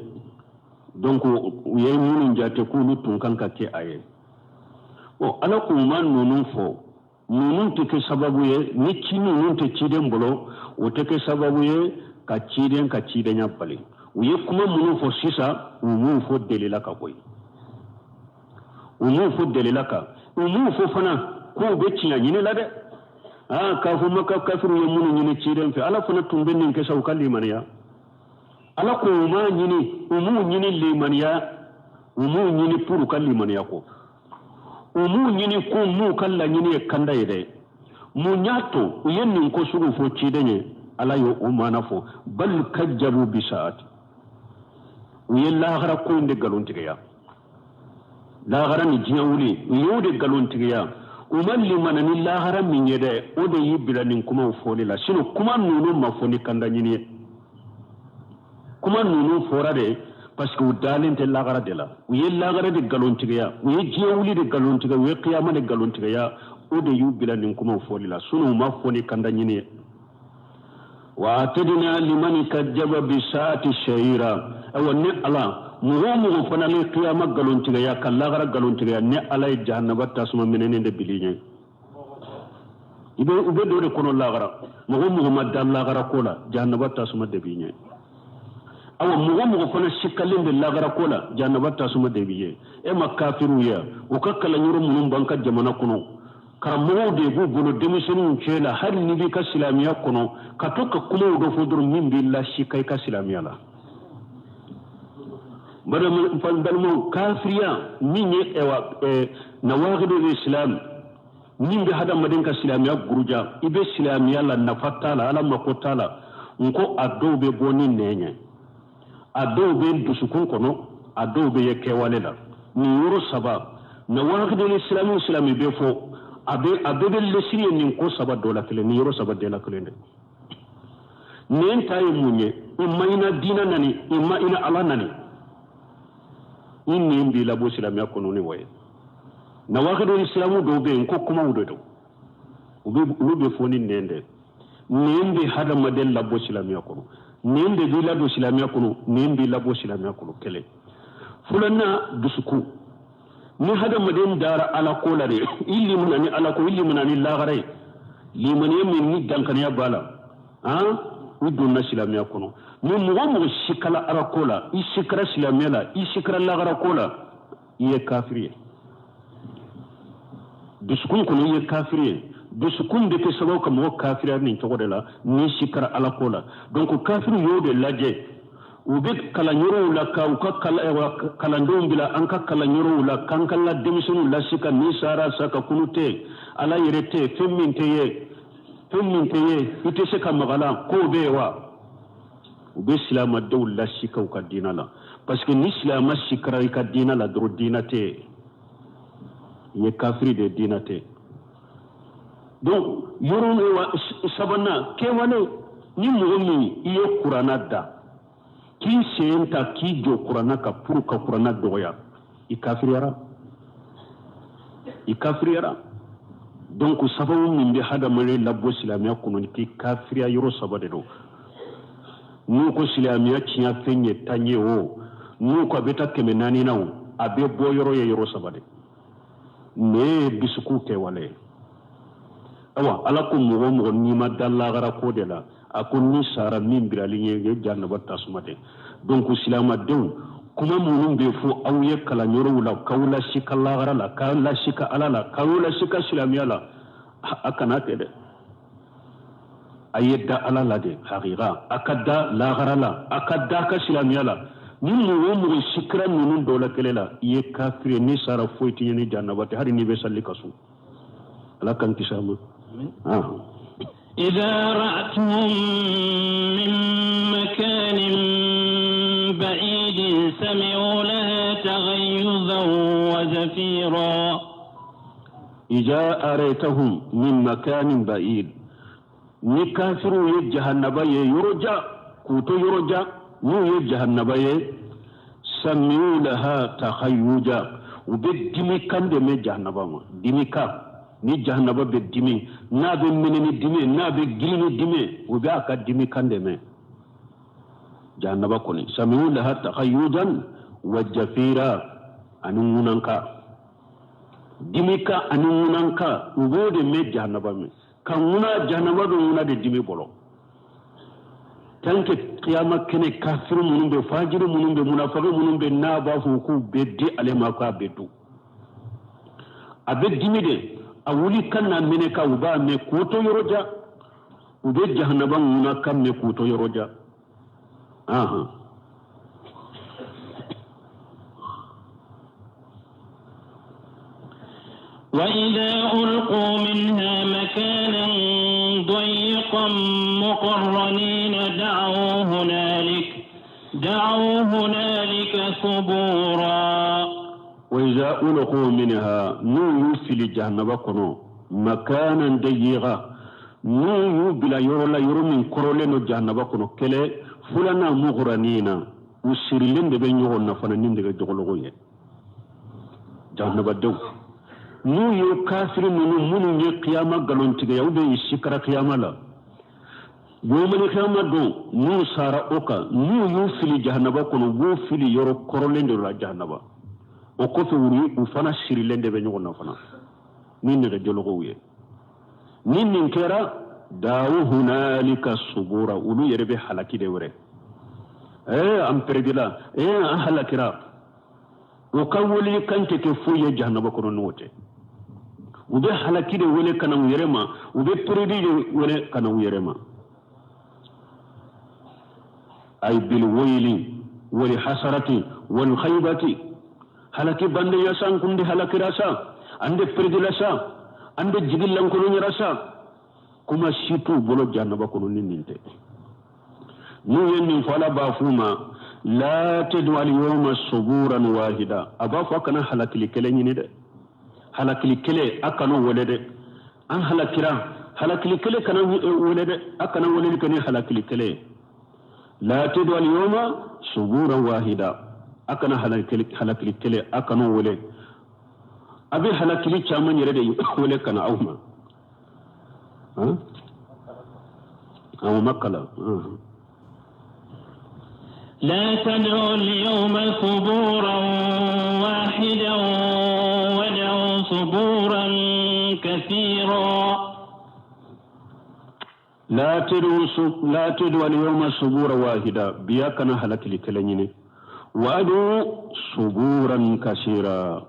donc u ye minnu jate k'olu tun kan ka kɛ a ye. Bon, Ala k'u ma ninnu fɔ, ninnu tɛ kɛ sababu ye ni ci ninnu tɛ ciden bolo, o tɛ kɛ sababu ye ka ciden ka cidenya bali. U ye kuma minnu fɔ sisan, u m'u fɔ delila ka koyi, u m'u fɔ delila kan, u m'u fɔ fana k'u bɛ tiɲɛ ɲini la dɛ. Aa, k'a fɔ Maka kafiriw ye minnu ɲini ciden fɛ, Ala fana tun bɛ nin kɛ sa u ka limaniya. Ala ko u m'a ɲini, u m'u ɲini limaniya, u m'u ɲini pour u ka limaniya kɔ, u m'u ɲini ko m'u ka laɲini ye kanda ye dɛ. Mun y'a to u ye nin ko sugu fɔ ciden ye? Ala ye o maana fɔ: bal kajjabu bisaati, u ye lahara ko in de nkalontigiya, lahara ni diɲɛ wuli, u y'o de nkalontigiya. U ma limana ni lahara min ye dɛ, o de y'i bila nin kumaw fɔli la. Sinon kuma ninnu ma fɔ ni kanda ɲini ye, kuma ninnu fɔra de parce que u dalen tɛ lahara de la. U ye lahara de nkalontigiya, u ye diɲɛ wuli de nkalontigiya, u ye kiyama de nkalontigiya, o de y'u bila nin kumaw fɔli la. Sinon u ma fɔ ni kanda ɲini ye. Wa atadina limani kajjaba bisaati shahira. Ayiwa, ne Ala, mɔgɔ o mɔgɔ fana ni kiyama nkalontigiya ka lahara nkalontigiya, ne Ala ye jahanaba tasuma minɛnen de bili ɲɛ. I bɛ u bɛ don de kɔnɔ lahara. Mɔgɔ o mɔgɔ ma da lahara ko la, jahanaba tasuma de b'i ɲɛ. Awa, mɔgɔ mɔgɔ fana sikalen bɛ lahara ko la, jahanaba tasuma de b'i ye. E ma kafiriw ye, u ka kalanyɔrɔ minnu b'an ka jamana kɔnɔ, karamɔgɔw de b'u bolo denmisɛnninw cɛ la. Hali n'i b'i ka silamɛya kɔnɔ, ka to ka kumaw dɔ fɔ dɔrɔn min b'i lasika i ka silamɛya la. Balimaw, kafiriya min ye ɛwa nawaqidul islam, min bɛ hadamaden ka silamɛya guruja, i bɛ silamɛya la, nafa t'a la, Ala mako t'a la. N ko a dɔw bɛ bɔ ni nɛn ye, a dɔw bɛ dusukun kɔnɔ, a dɔw bɛ ye kɛwale la. Nin yɔrɔ saba, nawaqidul islam, silamɛ bɛ fɔ, a bɛ a bɛɛ bɛ lesiri ye nin ko saba dɔ la kelen, nin yɔrɔ saba dɔ la kelen dɛ. Nɛn ta ye mun ye? I ma ina diinɛ nani, i ma ina Ala nani, i nɛn b'i labɔ silamɛya kɔnɔ ni o ye. Nawaqidul islamu dɔw bɛ yen ko kumaw de don, u bɛ olu bɛ fɔ ni nɛn de. Nɛn bɛ hadamaden labɔ silamɛya kɔnɔ, nɛn de b'i ladon silamɛya kɔnɔ, nɛn b'i labɔ silamɛya kɔnɔ. Kelen filanan, dusukun. Ni hadamaden dara Ala ko la de, i limana ni Ala ko, i limana ni lahara ye, limaniya min ni dankaniya b'a la, han, i donna silamɛya kɔnɔ. Ni mɔgɔ mɔgɔ sikala Ala ko la, i sikara silamɛya la, i sikara lahara ko la, i ye kafiri ye. Dusukun kɔnɔ, i ye kafiri ye. Dusukun bɛ kɛ sababu ka mɔgɔ kafiriya nin cogo de la n'i sikara Ala ko la. Donc kafiri y'o de lajɛ, u bɛ kalanyɔrɔw la ka u ka kalandenw bila an ka kalanyɔrɔw la, k'an ka la denmisɛnninw lasika ni sara sa ka kunu tɛ, Ala yɛrɛ tɛ, fɛn min tɛ ye, fɛn min tɛ ye, i tɛ se ka maga la, k'o bɛ yen wa. U bɛ silamɛdenw lasika u ka diinɛ la, parce que ni silamɛ sikara i ka diinɛ la dɔrɔn, diinɛ tɛ yen, i ye kafiri de ye, diinɛ tɛ yen. Donc yɔrɔ sabanan, kɛwale. Ni mɔgɔ min i ye kuranna da k'i sen ta k'i jɔ kuranna kan pour ka kuranna dɔgɔya, i kafiriyara, i kafiriyara. Donc sababu min bɛ hadamaden labɔ silamɛya kɔnɔ k'i kafiriya, yɔrɔ saba de don. N'u ko silamɛya tiɲɛ fɛn ye 10 ye o, n'u ko a bɛ taa 400 na o, a bɛ bɔ yɔrɔ ye yɔrɔ saba de. Nin ye dusukun kɛwale ye. Awa, Ala ko mɔgɔ o mɔgɔ n'i ma da lahara ko de la, a ko ni sara min bilali ye, ye jahanaba tasuma de. Donc silamɛdenw, Kuma minnu bɛ fɔ aw ye kalanyɔrɔw la, k'aw lasika lahara la, k'aw lasika Ala la, k'aw lasika silamɛya la, a kana kɛ dɛ. A ye da Ala la de, hakika a ka da lahara la, a ka da a ka silamɛya la. Ni mɔgɔ o mɔgɔ sikira ninnu dɔ la kelen la, i ye kafiri ye, n'i sara foyi t'i ɲɛ ni jahanaba tɛ, hali n'i bɛ sali ka sun. Ala k'an kisi a ma. إذا رأتهم من مكان بعيد سمعوا لها تغيظا وزفيرا. إذا أريتهم من مكان بعيد، ni kafiru ye jahannaba ye yɔrɔ jan, k'u to yɔrɔ jan, n'u ye jahannaba ye, sami'u laha tahayyuja, u bɛ dimi kan de mɛn jahannaba ma. Dimi kan, ni jahannaba bɛ dimi, n'a bɛ mɛnɛ ni dimi, n'a bɛ girin ni dimi, u bɛ a ka dimi kan de mɛn jahannaba kɔni. Sami'u laha tahayyujan wa jafira, ani ŋunanka, dimi kan ani ŋunanka, u b'o de mɛn jahannaba mɛn ka ŋuna. Jahannaba bɛ ŋuna de dimi bolo. Tant que kiyama kɛnɛ, kafiri minnu bɛ, fajiri minnu bɛ, munafaki minnu bɛ, n'a b'a fɔ k'u bɛ di ale ma, k'a bɛ dun, a bɛ dimi de, a wuli kan n'a minɛ kan, u b'a mɛn k'u to yɔrɔ jan. U bɛ jahanaba ŋuna kan mɛn k'u to yɔrɔ jan. Ahan. وإذا ألقوا منها مكانا ضيقا مقرنين دعوا هنالك ثبورا. وإذا ألقوا منها، n'u y'u fili jahanaba kɔnɔ، مكانا ضيقا، n'u y'u bila yɔrɔ la, yɔrɔ min kɔrɔlen don jahanaba kɔnɔ. Kɛlɛ filanan، مقرنين، u sirilen de bɛ ɲɔgɔn na fana ni nɛgɛ jɔgɔlɔgɔ ye. Jahanabadenw, n'u ye kafiri ninnu minnu ye kiyama nkalontigiya, u bɛ i sikara kiyama la, yomali kiyama don, n'u sara o kan, n'u y'u fili jahanaba kɔnɔ, u b'u fili yɔrɔ kɔrɔlen de la jahanaba. O kɔfɛ, u fana sirilen de bɛ ɲɔgɔn na fana ni nɛgɛjɔlɔgɔw ye. Ni nin kɛra، دعوا هنالك ثبورا، olu yɛrɛ bɛ halaki de wɛrɛ. An pɛrɛdila, an halakira. O ka wele kan tɛ kɛ foyi ye jahanaba kɔnɔ n'o tɛ. U bɛ halaki de wele ka na u yɛrɛ ma, u bɛ pɛrɛdi de wele ka na u yɛrɛ ma. أي بالويل والحسرة والخيبة. Halaki bandenya sa, an kun de halakira sa, an de pɛrɛdila sa, an de jigi lankolonyara sa. Kuma si t'u bolo jahanaba kɔnɔ ni nin tɛ. N'u ye nin fɔ, Ala b'a f'u ma: لا تدعوا اليوم ثبورا واحدا. A b'a fɔ a kana halakili kelen ɲini dɛ, halakili kelen a kana wele dɛ. An halakira, halakili kelen kana wele dɛ, a kana weleli kɛ ni halakili kelen ye. لا تدعوا اليوم ثبورا واحدا، a kana halakili kelen, a kana wele. A bɛ halakili caman yɛrɛ de wele ka na aw ma. Aw ma kalan. لا تدعوا اليوم ثبورا واحدا وادعوا ثبورا كثيرا. لا تدعوا اليوم ثبورا واحدا، bi a kana halakili kelen ɲini. وادعوا ثبورا كثيرا،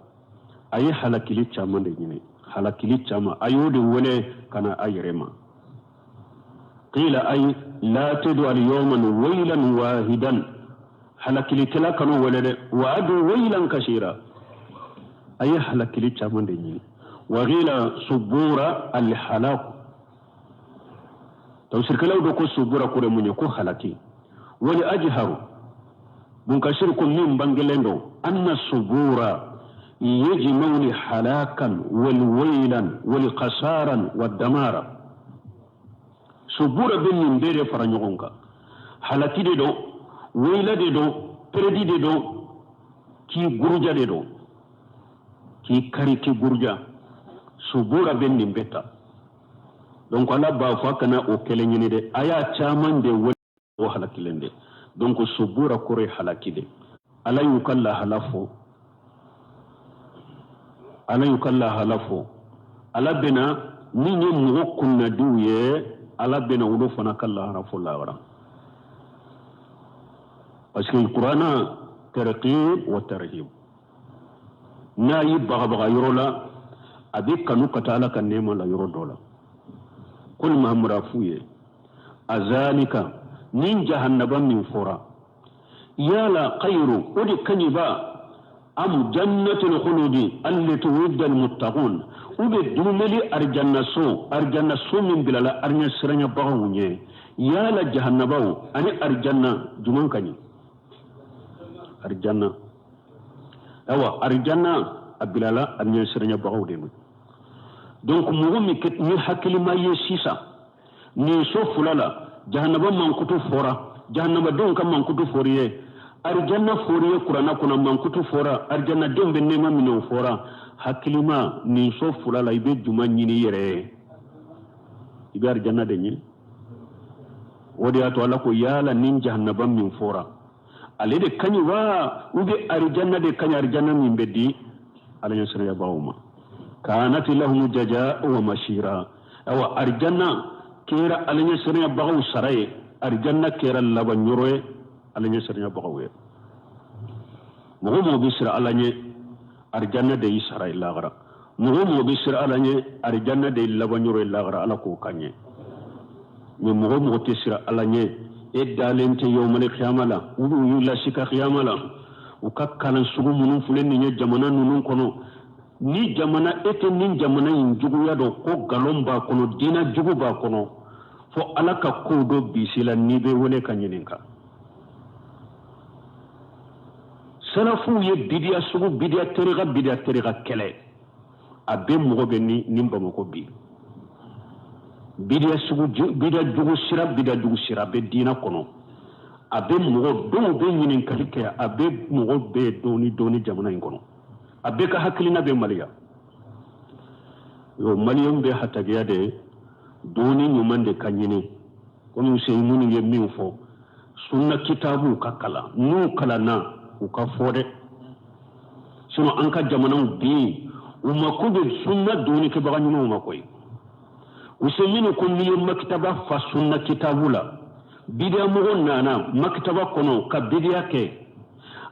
a ye halakili caman de ɲini, halakili caman, a y'o de wele ka na a yɛrɛ ma. قيل أي لا تدعوا اليوم ويلا واحدا، halakili kelen kan'o wele dɛ. وادعوا ويلا كثيرا، a ye halakili caman de ɲini. وقيل ثبورا الهلاك. Tafsirkɛlaw dɔ ko ثبورا kɔrɔ mun ye? Ko halaki. والأجهر، Bunkasir ko min bangelen don، أن ثبورا يجمع هلاكا وويلا وخسارا ودمارا. ثبورا bɛ nin bɛɛ de fara ɲɔgɔn kan: halaki de don, weyila de don, pɛrɛdi de don, k'i guruja de don, k'i kari, k'i guruja. Subura bɛ nin bɛɛ ta. Donc Ala b'a fɔ a kana o kelen ɲini dɛ, a y'a caman de wele o halakilen de. Donc ثبورا kɔrɔ ye halaki de. Ala y'u ka lahala fɔ, Ala y'u ka lahala fɔ. Ala bɛna min ye mɔgɔ kunnadiw ye, Ala bɛna olu fana ka lahara fɔ lahara, parce que Kuranna Targhib wa tarhib. N'a y'i bagabaga yɔrɔ la, a b'i kanu ka taa Ala ka nɛɛma la yɔrɔ dɔ la. Kul Mahamadu, a f'u ye, azalika, nin jahannaba min fɔra, yala khayru, o de ka ɲi ba, am jannatul khuludi allati wu'ida almuttaqun, u bɛ dumeli arijanna so, arijanna so min bilala alaɲɛsiranyabagaw ɲɛ? Yala jahannabaw ani arijanna, jumɛn ka ɲi? Arijanna. Awa, arijanna a bilala alaɲɛsiranyabagaw de ma. Donc mɔgɔ min ni hakilima ye sisan, nin so fila la, jahannaba mankutu fɔra, jahannabadenw ka mankutu fɔr'i ye, arijanna fɔr'i ye kuranna kɔnɔ, mankutu fɔra, arijannadenw bɛ nɛɛma minɛ, o fɔra. Hakilima, nin so fila la, i bɛ jumɛn ɲini i yɛrɛ ye? I bɛ arijanna de ɲini. O de y'a to Ala ko, yala nin jahannaba min fɔra, ale de ka ɲi wa, ou bien arijanna de ka ɲi, arijanna min bɛ di Ala ɲɛsiranyabagaw ma? Kanat lahum jaza wa masira. Awa, arijanna kɛra Ala ɲɛsiranyabagaw sara ye, arijanna kɛra laban yɔrɔ ye Ala ɲɛsiranyabagaw ye. Mɔgɔ mɔgɔ bɛ siran Ala ɲɛ, arijanna de y'i sara ye lahara. Mɔgɔ mɔgɔ bɛ siran Ala ɲɛ, arijanna de ye laban yɔrɔ ye lahara. Ala k'o kan ɲɛ. Mais mɔgɔ mɔgɔ tɛ siran Ala ɲɛ, e dalen tɛ yawmali kiyama la, u y'u lasi ka kiyama la, u ka kalan sugu minnu filɛ nin ye jamana ninnu kɔnɔ, ni jamana e tɛ nin jamana in juguya dɔn, ko nkalon b'a kɔnɔ, diinɛ jugu b'a kɔnɔ, fo Ala ka kow dɔ bisi la, n'i bɛ wele ka ɲininka. Salafuw ye bidiya sugu, bidiya terika, bidiya terika kɛlɛ. A bɛ mɔgɔ bɛ ni nin Bamakɔ bi, bidiya sugu, bidiya jugu sira, bidiya jugu sira bɛ diinɛ kɔnɔ. A bɛ mɔgɔ dɔw bɛ ɲininkali kɛ, a bɛ mɔgɔ bɛɛ dɔɔni dɔɔni jamana in kɔnɔ. A bɛɛ ka hakilina bɛ maliya yo. Maliyɛn bɛ hatagiya de, dɔɔni ɲuman de ka ɲini. Komi minnu ye min fɔ, sunna kitabuw ka kalan, n'u kalanna, u ka fɔ dɛ. Sinon an ka jamanaw bi, u mako bɛ sunna dɔɔnikɛbaga ɲumanw ma koyi. Useyini ko n'i ye makitaba fa sunna kitabu la, bidiya mɔgɔ nana makitaba kɔnɔ ka bidiya kɛ,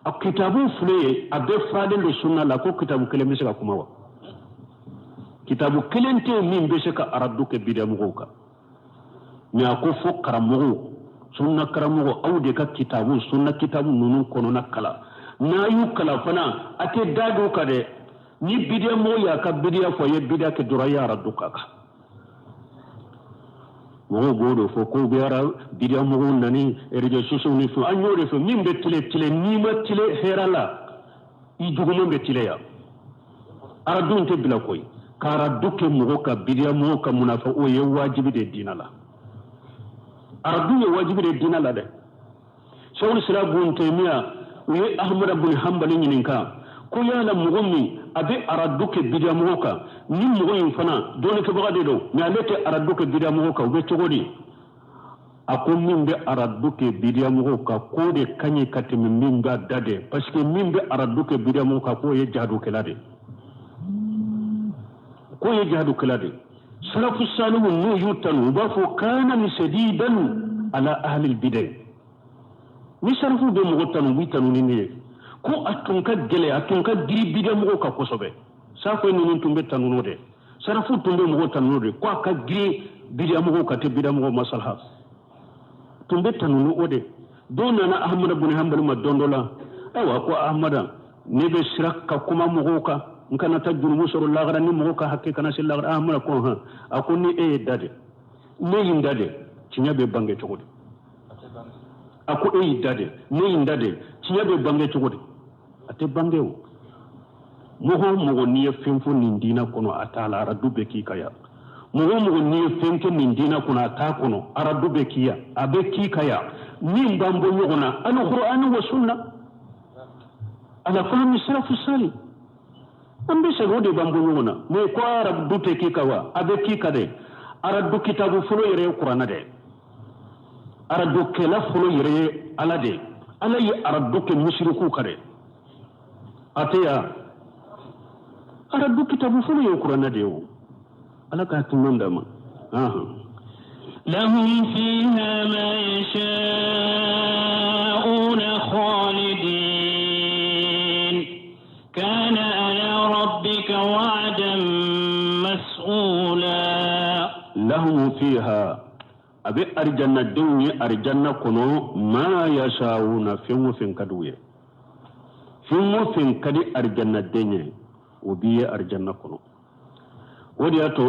a kitabu filɛ ye, a bɛɛ falen don sunna la, ko kitabu kelen bɛ se ka kuma wa? Kitabu kelen tɛ yen min bɛ se ka aradu kɛ bidiya mɔgɔw kan. Mais a ko fo karamɔgɔw, sunna karamɔgɔ, aw de ka kitabu, sunna kitabu ninnu kɔnɔna kalan. N'a y'u kalan fana, a tɛ da don kan dɛ. Ni bidiya mɔgɔ y'a ka bidiya fɔ, a ye bidiya kɛ dɔrɔn, a ye aradu k'a kan. Mɔgɔw b'o de fɔ k'u bɛ ara bidiya mɔgɔw nani réseaux sociaux ni fɛn. An y'o de fɔ, min bɛ tile tile, n'i ma tile hɛrɛ la, i juguman bɛ tile yan. Aradu tɛ bila koyi. Ka aradu kɛ mɔgɔ ka bidiya mɔgɔ ka munafa, o ye wajibi de diinɛ la. Aradu ye wajibi de diinɛ la dɛ. Sɛwuli sira bun Taymiya, u ye Ahmada bun Hanbali ɲininka ko yala mɔgɔ min a bɛ aradu kɛ bidiya mɔgɔ kan, ni mɔgɔ in fana dɔnnikɛbaga de don, mais ale tɛ aradu kɛ bidiya mɔgɔ kan, u bɛ cogo di? A ko min bɛ aradu kɛ bidiya mɔgɔw kan, k'o de ka ɲi ka tɛmɛ min b'a da dɛ, parce que min bɛ aradu kɛ bidiya mɔgɔw kan, k'o ye jadukɛla de, k'o ye jadukɛla de. Salafu salihu, n'u y'u tanu, u b'a fɔ kana ni sadidan ala ahli bidai. Ni salafu bɛ mɔgɔ tanu, u b'i tanu ni ne ye ko a tun ka gɛlɛn, a tun ka giri bidiya mɔgɔw kan kosɛbɛ. Safo ninnu tun bɛ tanu n'o de, salafu tun bɛ mɔgɔw tanu n'o de, ko a ka girin bidiya mɔgɔw kan, tɛ bidiya mɔgɔw masalaha, tun bɛ tanu ni o de. Dɔw nana Ahamada bun Hanbali ma don dɔ la. Ayiwa, ko Ahamada, ne bɛ sira ka kuma mɔgɔw kan, n kana taa jurumu sɔrɔ lagara, ni mɔgɔw ka hakɛ kana se lagara. Ahamada ko hɔn. A ko ni e ye da de, ne y'i da de, tiɲɛ bɛ bange cogo di? A ko e y'i da de, ne y'i da de, tiɲɛ bɛ bange cogo di? A tɛ bange o. Mɔgɔ o mɔgɔ n'i ye fɛn fɔ nin diinɛ kɔnɔ, a t'a la, aradu bɛ k'i ka yan. Mɔgɔ o mɔgɔ n'i ye fɛn kɛ nin diinɛ kɔnɔ, a t'a kɔnɔ, aradu bɛ k'i yan, a bɛ k'i ka yan. Min b'an bɔ ɲɔgɔn na, alikuranɛ wa sunna ala fahmi salafu sali, an bɛ segin o de b'an bɔ ɲɔgɔn na. Mais ko aradu tɛ k'i kan wa? A bɛ k'i kan dɛ. Aradu kitabu fɔlɔ yɛrɛ ye kuranɛ dɛ. Aradukɛla fɔlɔ yɛrɛ ye Ala de. Ala ye aradu kɛ musirikuw kan dɛ. A tɛ yan, aradu kitabu fɔlɔ ye kuranɛ de ye o. Ala k'a tuma d'a ma. لهم فيها ما يشاءون خالدين. وعدا مسؤولا. Lahum fiha, a bɛ arijannadenw ye arijanna kɔnɔ, ma yashauna, fɛn o fɛn ka di u ye, fɛn o fɛn ka di arijannaden ye, o b'i ye arijanna kɔnɔ. O de y'a to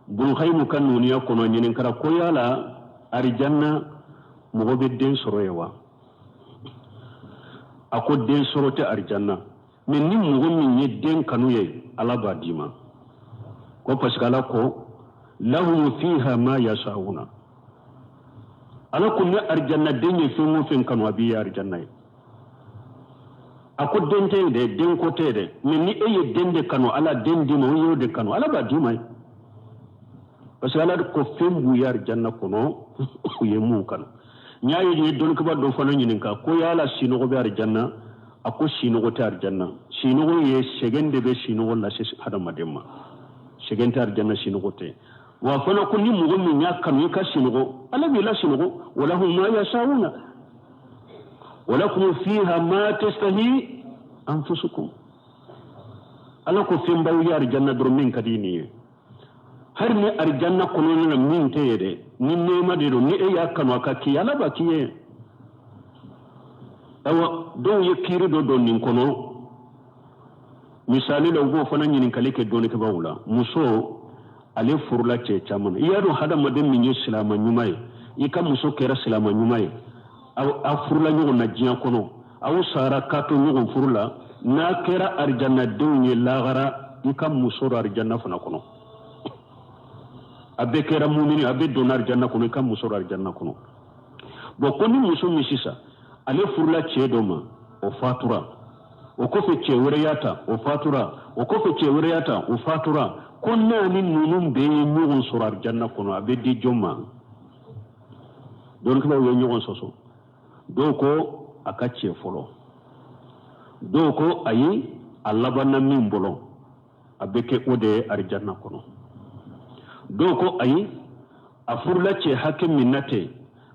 Bulkayimu ka nuniya kɔnɔ ɲininkara ko yala arijanna mɔgɔ bɛ den sɔrɔ yen wa? A ko den sɔrɔ tɛ arijanna, mais ni mɔgɔ min ye den kanu ye, Ala b'a d'i ma, ko parce que Ala ko lahum fiha ma yashauna. Ala ko ni arijanna den ye fɛn o fɛn kanu, a b'i ye arijanna ye. A ko den tɛ yen dɛ, den ko tɛ yen dɛ, mais ni e ye den de kanu, Ala den d'i ma, o y'o de kanu, Ala b'a d'i ma ye, parce que Ala ko fɛn b'u ye arijanna kɔnɔ u ye mun kanu. N y'a ye, n ye dɔnnikɛba dɔ fana ɲininka ko yala sinɔgɔ bɛ arijanna? A ko sinɔgɔ tɛ arijanna. Sinɔgɔ ye sɛgɛn de bɛ sinɔgɔ lase hadamaden ma. Sɛgɛn tɛ arijanna, sinɔgɔ tɛ. Wa fana ko ni mɔgɔ min y'a kanu i ka sinɔgɔ, Ala b'i la sinɔgɔ. Walahum ma yashauna walakum fiha ma tashtahi anfusukum. Ala ko fɛn b'aw ye arijanna dɔrɔn min ka di nin ye. Hali ni arijanna kɔnɔna na min tɛ ye dɛ, ni nɛɛma de don, ni e y'a kanu a ka k'i ye, Ala b'a k'i ye. Ayiwa, dɔw ye kiiri dɔ don nin kɔnɔ. Misali la, u b'o fana ɲininkali kɛ dɔnnikɛbaaw la. Muso, ale furula cɛ caman na. I y'a dɔn, hadamaden min ye silama ɲuman ye, i ka muso kɛra silama ɲuman ye, aw furula ɲɔgɔn na diɲɛ kɔnɔ, aw sara k'a to ɲɔgɔn furu la, n'a kɛra arijannadenw ye lahara, i ka muso don arijanna fana kɔnɔ. A bɛɛ kɛra mumini, a bɛɛ donna arijanna kɔnɔ, i ka muso don arijanna kɔnɔ. Bon, ko ni muso min sisan ale furula cɛ dɔ ma, o fatura, o kɔfɛ cɛ wɛrɛ y'a ta, o fatura, o kɔfɛ cɛ wɛrɛ y'a ta, o fatura, ko n'a ni ninnu bɛɛ ye ɲɔgɔn sɔrɔ arijanna kɔnɔ, a bɛ di jɔn ma? Dɔnnikɛlaw ye ɲɔgɔn sɔsɔ. Dɔw ko a ka cɛ fɔlɔ, dɔw ko ayi, a labanna min bolo, a bɛ kɛ o de ye arijanna kɔnɔ. Dɔw ko ayi, a furula cɛ hakɛ min na ten,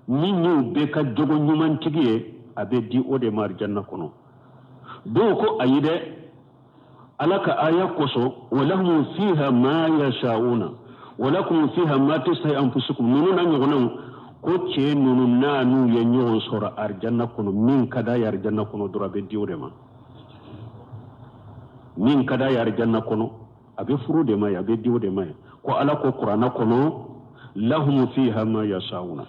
min y'u bɛɛ ka jogo ɲumantigi ye, a bɛ di o de ma arijanna kɔnɔ. Dɔw ko ayi dɛ, Ala ka aya kosɔn, walahum fiha ma yashauna walakum fiha ma tashtahi anfusukum, ninnu na ɲɔgɔnnaw, ko cɛ ninnu n'a n'u ye ɲɔgɔn sɔrɔ arijanna kɔnɔ, min ka d'a ye arijanna kɔnɔ dɔrɔn, a bɛ di o de ma. Min ka d'a ye arijanna kɔnɔ, a bɛ furu de ma ye, a bɛ di o de ma ye. Ko Ala ko Kuranna kɔnɔ lahum fiha ma yashauna,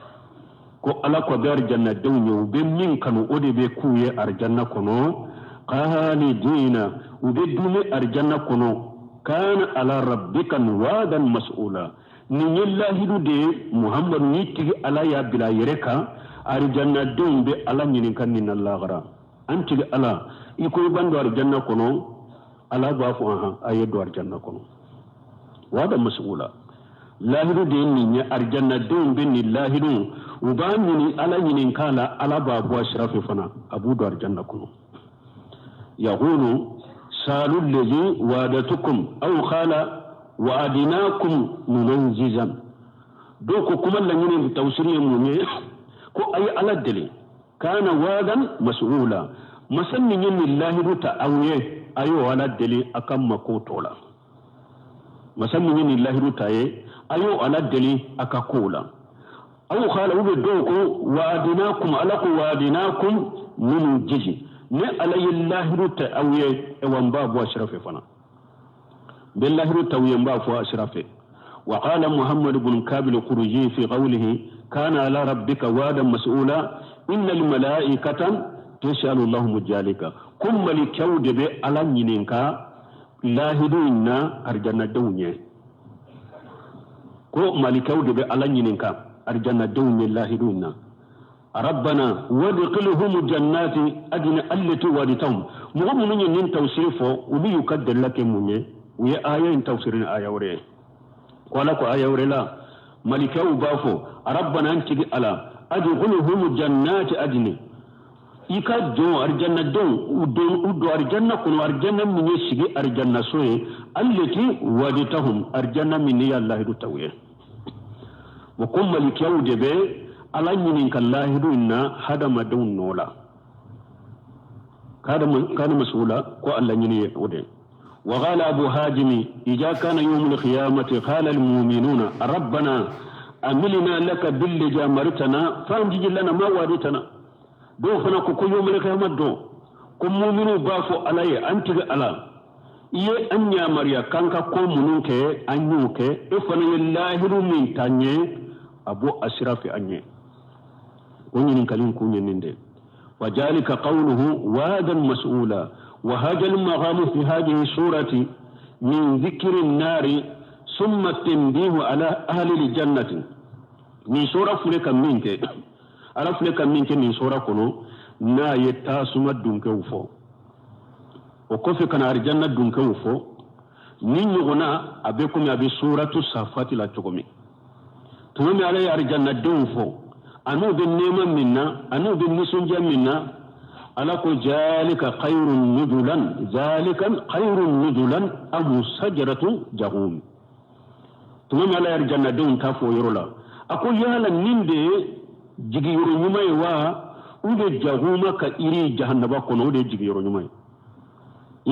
ko Ala ko a bɛ arijannadenw ye, u bɛ min kanu, o de bɛ k'u ye arijanna kɔnɔ. Khalidina, u bɛ duumɛ arijanna kɔnɔ. Kana ala rabbika wadan mas'ula. Nin ye lahidu de ye, Muhammadu, ni tigi Ala y'a bila a yɛrɛ kan. Arijannadenw bɛ Ala ɲininka nin na lahara: an tigi Ala, i ko i b'an don arijanna kɔnɔ? Ala b'a fɔ ahan, a ye don arijanna kɔnɔ. Wada mas'ula, lahidu de ye nin ye. Arijannadenw bɛ nin lahidu, u b'a ɲini, Ala ɲininka la, Ala b'a bɔ a sira fɛ fana, a b'u don arijanna kɔnɔ. Yaqulu salu allazi wadatukum aw qala wa'adinakum munanjizan. Dɔw ko kuma laɲini tawsiri ye mun ye? Ko a ye Ala deli, kana wadan mas'ula, masa min ye nin lahidu ta aw ye, a y'o Ala deli a ka mako tɔ la. Masa min ye nin lahidu ta ye, a y'o Ala deli a ka kow la. Aw qala, u bɛ dɔw ko wa'adinakum, Ala ko wa'adinakum minnu jiji, ni Ala ye lahidu ta aw ye, wa n b'a bɔ a sira fɛ fana, n bɛ lahidu ta aw ye, n b'a fɔ a sira fɛ. وقال محمد بن كعب القرظي في قوله كان على ربك وعدا مسؤولا إن الملائكة تسأل الله ذلك. Ko malikɛw de bɛ Ala ɲininka lahidu in na arijannadenw ye, ko malikɛw de bɛ Ala ɲininka arijannadenw ye lahidu in na. Rabbana wadkhilhum jannati adni allati wa'adtahum. Mɔgɔ minnu ye nin tafsiri fɔ, olu y'u ka dalila kɛ mun ye? U ye aya in tafsiri ni aya wɛrɛ ye, ko Ala ko aya wɛrɛ la, malikɛw b'a fɔ: rabbana, an tigi Ala, adkhilhum jannati adni, i ka jɔn arijannadenw, u don arijanna kɔnɔ, arijanna min ye sigi arijanna so ye, allati wa'adtahum, arijanna min ni y'a lahidu ta u ye. O ko malikɛw de bɛ Ala ɲininka lahidu in na hadamadenw nɔ la. Kana masula, ko Allah ɲini ye o de. وقال أبو هاجم إذا كان يوم القيامة قال المؤمنون ربنا أملنا لك باللي أمرتنا فانجج لنا ما وعدتنا. دو فنا كو يوم القيامة دو ko muminu b'a fɔ ala ye an tigi ala i ye an yamaruya k'an ka ko minnu kɛ an y'o kɛ, e fana ye lahiru min ta ɲɛ a b'o a sira fɛ an ɲɛ. O ɲininkali in kun ye nin de. وذلك قوله وادا مسؤولا. وهذا المقام في هذه السورة من ذكر النار ثم التنبيه على أهل الجنة. من سورة فلك منك على فلك منك من سورة كنو n'a ye tasuma dunkew fɔ, o kɔfɛ ka na arijanna dunkew fɔ. Ni ɲɔgɔnna a bɛ komi a bɛ suratu safati la cogo min. Tuma min ala ye arijannadenw fɔ, an'u bɛ nɛɛma min na, an'u bɛ nisɔndiya min na, ala ko zalika khayrun nuzulan, zalika khayrun nuzulan am sajaratu jahum. Tuma min ala ye arijannadenw ta fɔ o yɔrɔ la, a ko yala nin de ye jigiyɔrɔ ɲuman ye wa, ou de jahuma ka iri jahannaba kɔnɔ, o de ye jigiyɔrɔ ɲuman ye.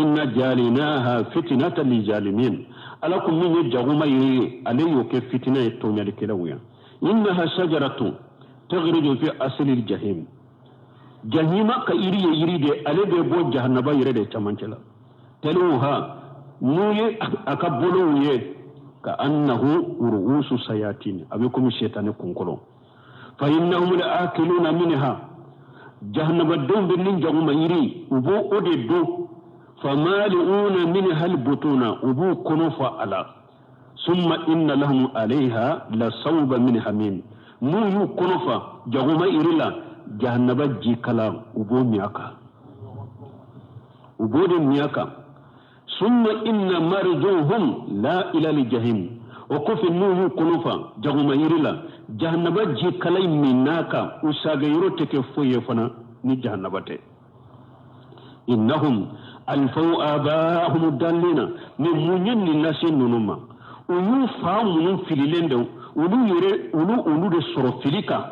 Inna jalinaha fitnatan lizalimin. Ala ko min ye jahuma yiri ye, ale y'o kɛ fitina ye tɔɲalikɛlaw ye. Innaha shajaratun taghruju fi asli jahim. Jahima ka iri ye yiri de, ale bɛ bɔ jahannaba yɛrɛ de camancɛ la. Taluha n'u ye a ka bolow ye, ka annahu ru'usu sayatin, a bɛ komi sɛtanɛ kunkolo. Fa innahum la'akiluna minha. Jahannabadenw bɛ nin jaguma yiri, u b'o o de dun. Famali'una minha albutuna, u b'u kɔnɔ fa a la. Summa inna lahum alayha la sawba min hamim. N'u y'u kɔnɔ fa jaguma yiri la, jahannaba ji kala u b'o min a kan, u b'o de min a kan. Summa inna marjuhum la ila jahim. O kɔfɛ n'u y'u kɔnɔ fa jaguma yiri la, jahannaba ji kala in min n'a kan, u sagayɔrɔ tɛ kɛ foyi ye fana ni jahannaba tɛ. Innahum alfaw abahum dallina. Ni mun ye nin lase ninnu ma, u y'u fa minnu fililen don, olu yɛrɛ olu de sɔrɔ fili kan.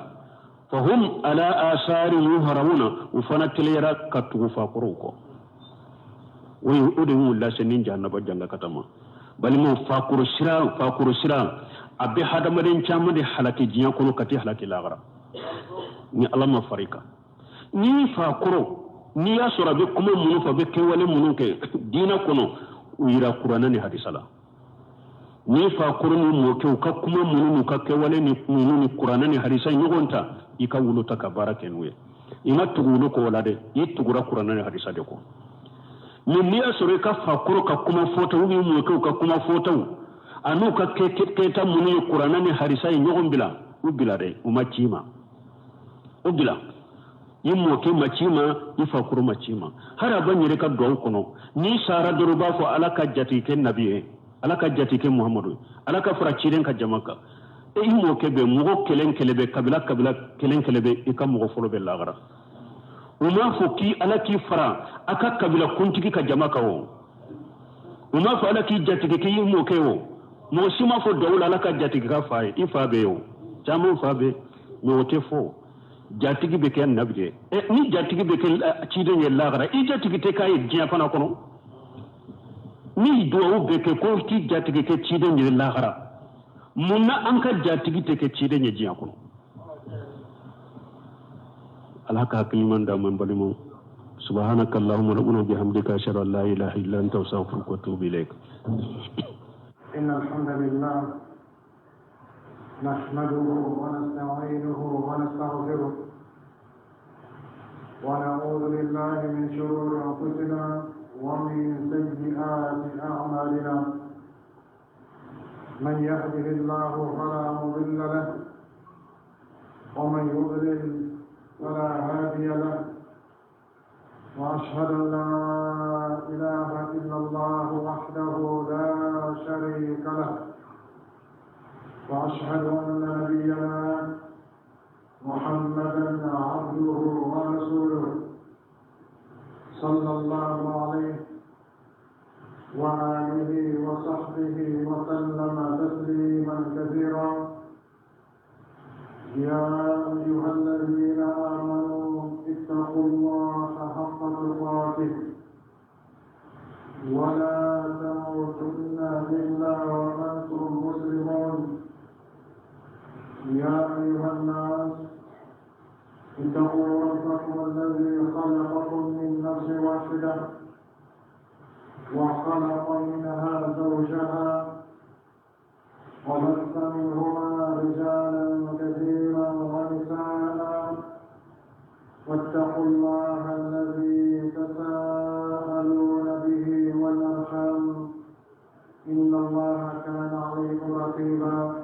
Fahum ala asarihim yuhrawuna, u fana teliyara ka tugu fakɔrɔw kɔ. O de y'u lase ni jahannaba jangakata ma. Balimaw, fakɔrɔ sira a bɛ hadamaden caman de halaki diɲɛ kɔnɔ ka t'i halaki lahara ni ala ma fara i kan. N'i fakɔrɔ, n'i y'a sɔrɔ a bɛ kuma minnu fɔ, a bɛ kɛwale minnu kɛ diinɛ kɔnɔ, u yira kuranɛ ni hadisa la. N'i fakɔrɔ ni mɔkɛw ka kuma minnu n'u ka kɛwale ni minnu ni kuranɛ ni hadisa ɲɔgɔn ta, i ka wolo ta ka baara kɛ n'u ye. I ma tugu olu kɔ o la dɛ, i tugura kuranɛ ni hadisa de kɔ. Mais n'i y'a sɔrɔ i ka fakɔrɔ ka kuma fɔtaw ou mɔkɛw ka kuma fɔtaw a n'u ka kɛta minnu ye kuranɛ ni hadisa ye ɲɔgɔn bila, u bila dɛ, u ma ci ma, u bila. I mɔkɛ ma ci ma, i fakɔrɔ ma ci ma. Hali a b'an yɛrɛ ka duwawu kɔnɔ, n'i sara dɔrɔn u b'a fɔ ala ka jatigi kɛ nabi ye, ala ka jatigi kɛ muhamadu ye, ala ka fara ciden ka jama kan. E i mɔkɛ bɛ mɔgɔ kelen kelen bɛ kabila kabila kelen kelen bɛ, i ka mɔgɔ fɔlɔ bɛ lahara. U m'a fɔ k'i ala k'i fara a ka kabila kuntigi ka jama kan o, u m'a fɔ ala k'i jatigi k'i mɔkɛ o. Mɔgɔ si m'a fɔ duwawu la ala ka jatigi ka fa ye, i fa bɛ yen o, caman fa bɛ yen, mais o tɛ fɔ. Jatigi bɛ kɛ nabi de ye. Ni jatigi bɛ kɛ ciden ye lahara, i jatigi tɛ k'a ye diɲɛ fana kɔnɔ. Ni duwawu bɛ kɛ ko k'i jatigi kɛ ciden ye lahara, mun na an ka jatigi tɛ kɛ ciden ye diɲɛ kɔnɔ? Ala ka hakili ɲuman d'an ma n balimaw. Subhanaka allahumma rabbana bihamdika ashhadu an la ilaha illa anta astaghfiruka wa atubu ilayk. إن الحمد لله نحمده ونستعينه ونستغفره ونعوذ بالله من شرور أنفسنا ومن سيئات أعمالنا. من يهده الله فلا مضل له ومن يضلل فلا هادي له، وأشهد أن لا إله إلا الله وحده لا شريك له، وأشهد أن نبينا محمدا عبده ورسوله صلى الله عليه وآله وصحبه وسلم تسليما كثيرا. يا أيها الذين آمنوا اتقوا الله حق تقاته ولا تموتن إلا وأنتم مسلمون. يا أيها الناس اتقوا ربكم الذي خلقكم من نفس واحدة وخلق منها زوجها وبث منهما رجالا كثيرا ونساء، واتقوا الله الذي تساءلون به والأرحام إن الله كان عليكم رقيبا.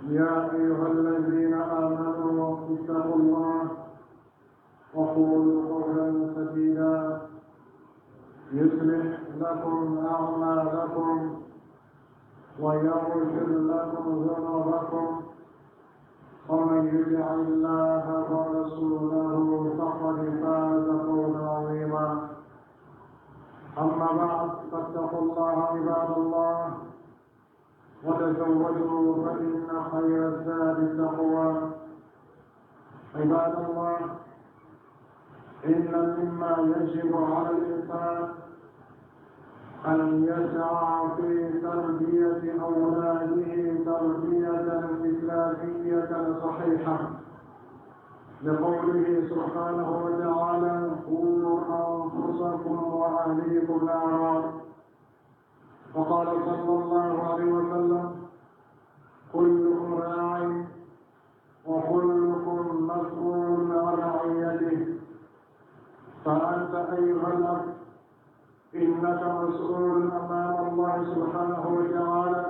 يا أيها الذين آمنوا اتقوا الله وقولوا قولا سديدا يصلح لكم أعمالكم ويغفر لكم ذنوبكم، ومن يطع الله ورسوله فقد فاز فوزا عظيما. أما بعد، فاتقوا الله عباد الله، وتزودوا فإن خير الزاد التقوى. عباد الله، إن مما يجب على الإنسان أن يسعى في تربية أولاده تربية إسلامية صحيحة، لقوله سبحانه وتعالى: قوا أنفسكم وأهليكم نارا. وقال صلى الله عليه وسلم: كلكم راع وكلكم مسؤول عن رعيته. فأنت أيها الأب إنك مسؤول أمام الله سبحانه وتعالى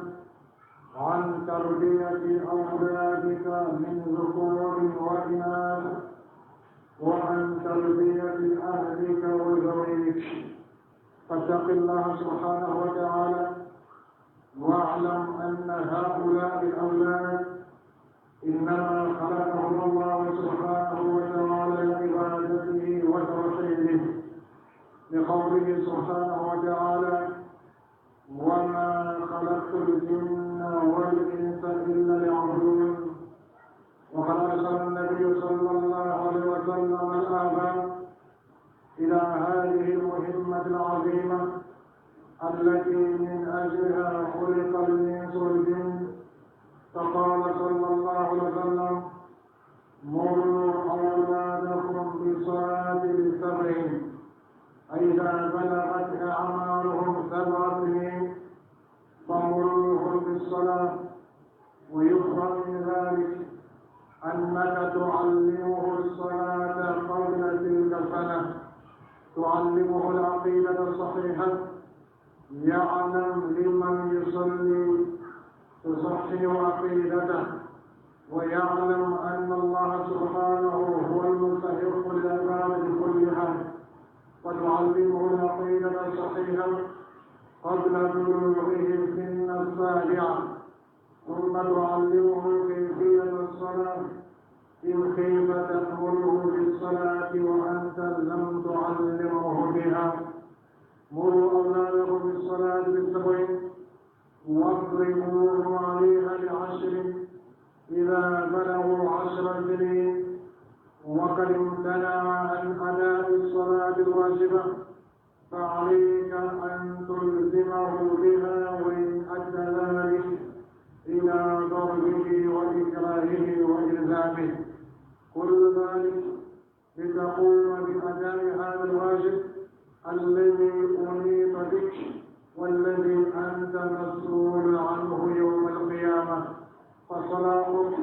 عن تربية أولادك من ذكور وإناث، وعن تربية أهلك وذويك. فاتق الله سبحانه وتعالى، واعلم أن هؤلاء الأولاد إنما خلقهم الله سبحانه وتعالى لعبادته وتوحيده، لقوله سبحانه وتعالى: وما خلقت الجن والإنس إلا ليعبدون. وقد أرسل النبي صلى الله عليه وسلم الآباء إلى هذه المهمة العظيمة التي من أجلها خلق الإنس والجن، فقال صلى الله عليه وسلم: مروا أولادكم بصلاة السبع، إذا بلغت أعمارهم 7 سنين فمروهم بالصلاة. ويفهم من ذلك أنك تعلمه الصلاة قبل تلك السنة، تعلمه العقيدة الصحيحة، يعلم لمن يصلي، تصحح عقيدته، ويعلم أن الله سبحانه هو المستحق للعبادة كلها، وتعلمه العقيدة الصحيحة قبل بلوغه سن 7، ثم تعلمه كيفية الصلاة، إن كيف تأمره بالصلاة وأنت لم تعلمه بها. مروا أولادكم بالصلاة ب7 واضربوهم عليها ب10 إذا بلغوا 10 سنين، وقد امتنع عن أداء الصلاة الواجبة فعليك أن تلزمه بها، وإن أدى ذلك إلى ضربه وإكراهه وإلزامه. كل ذلك لتقوم بأداء هذا الواجب الذي أنيط بك والذي أنت مسؤول عنه يوم القيامة. فصلاحك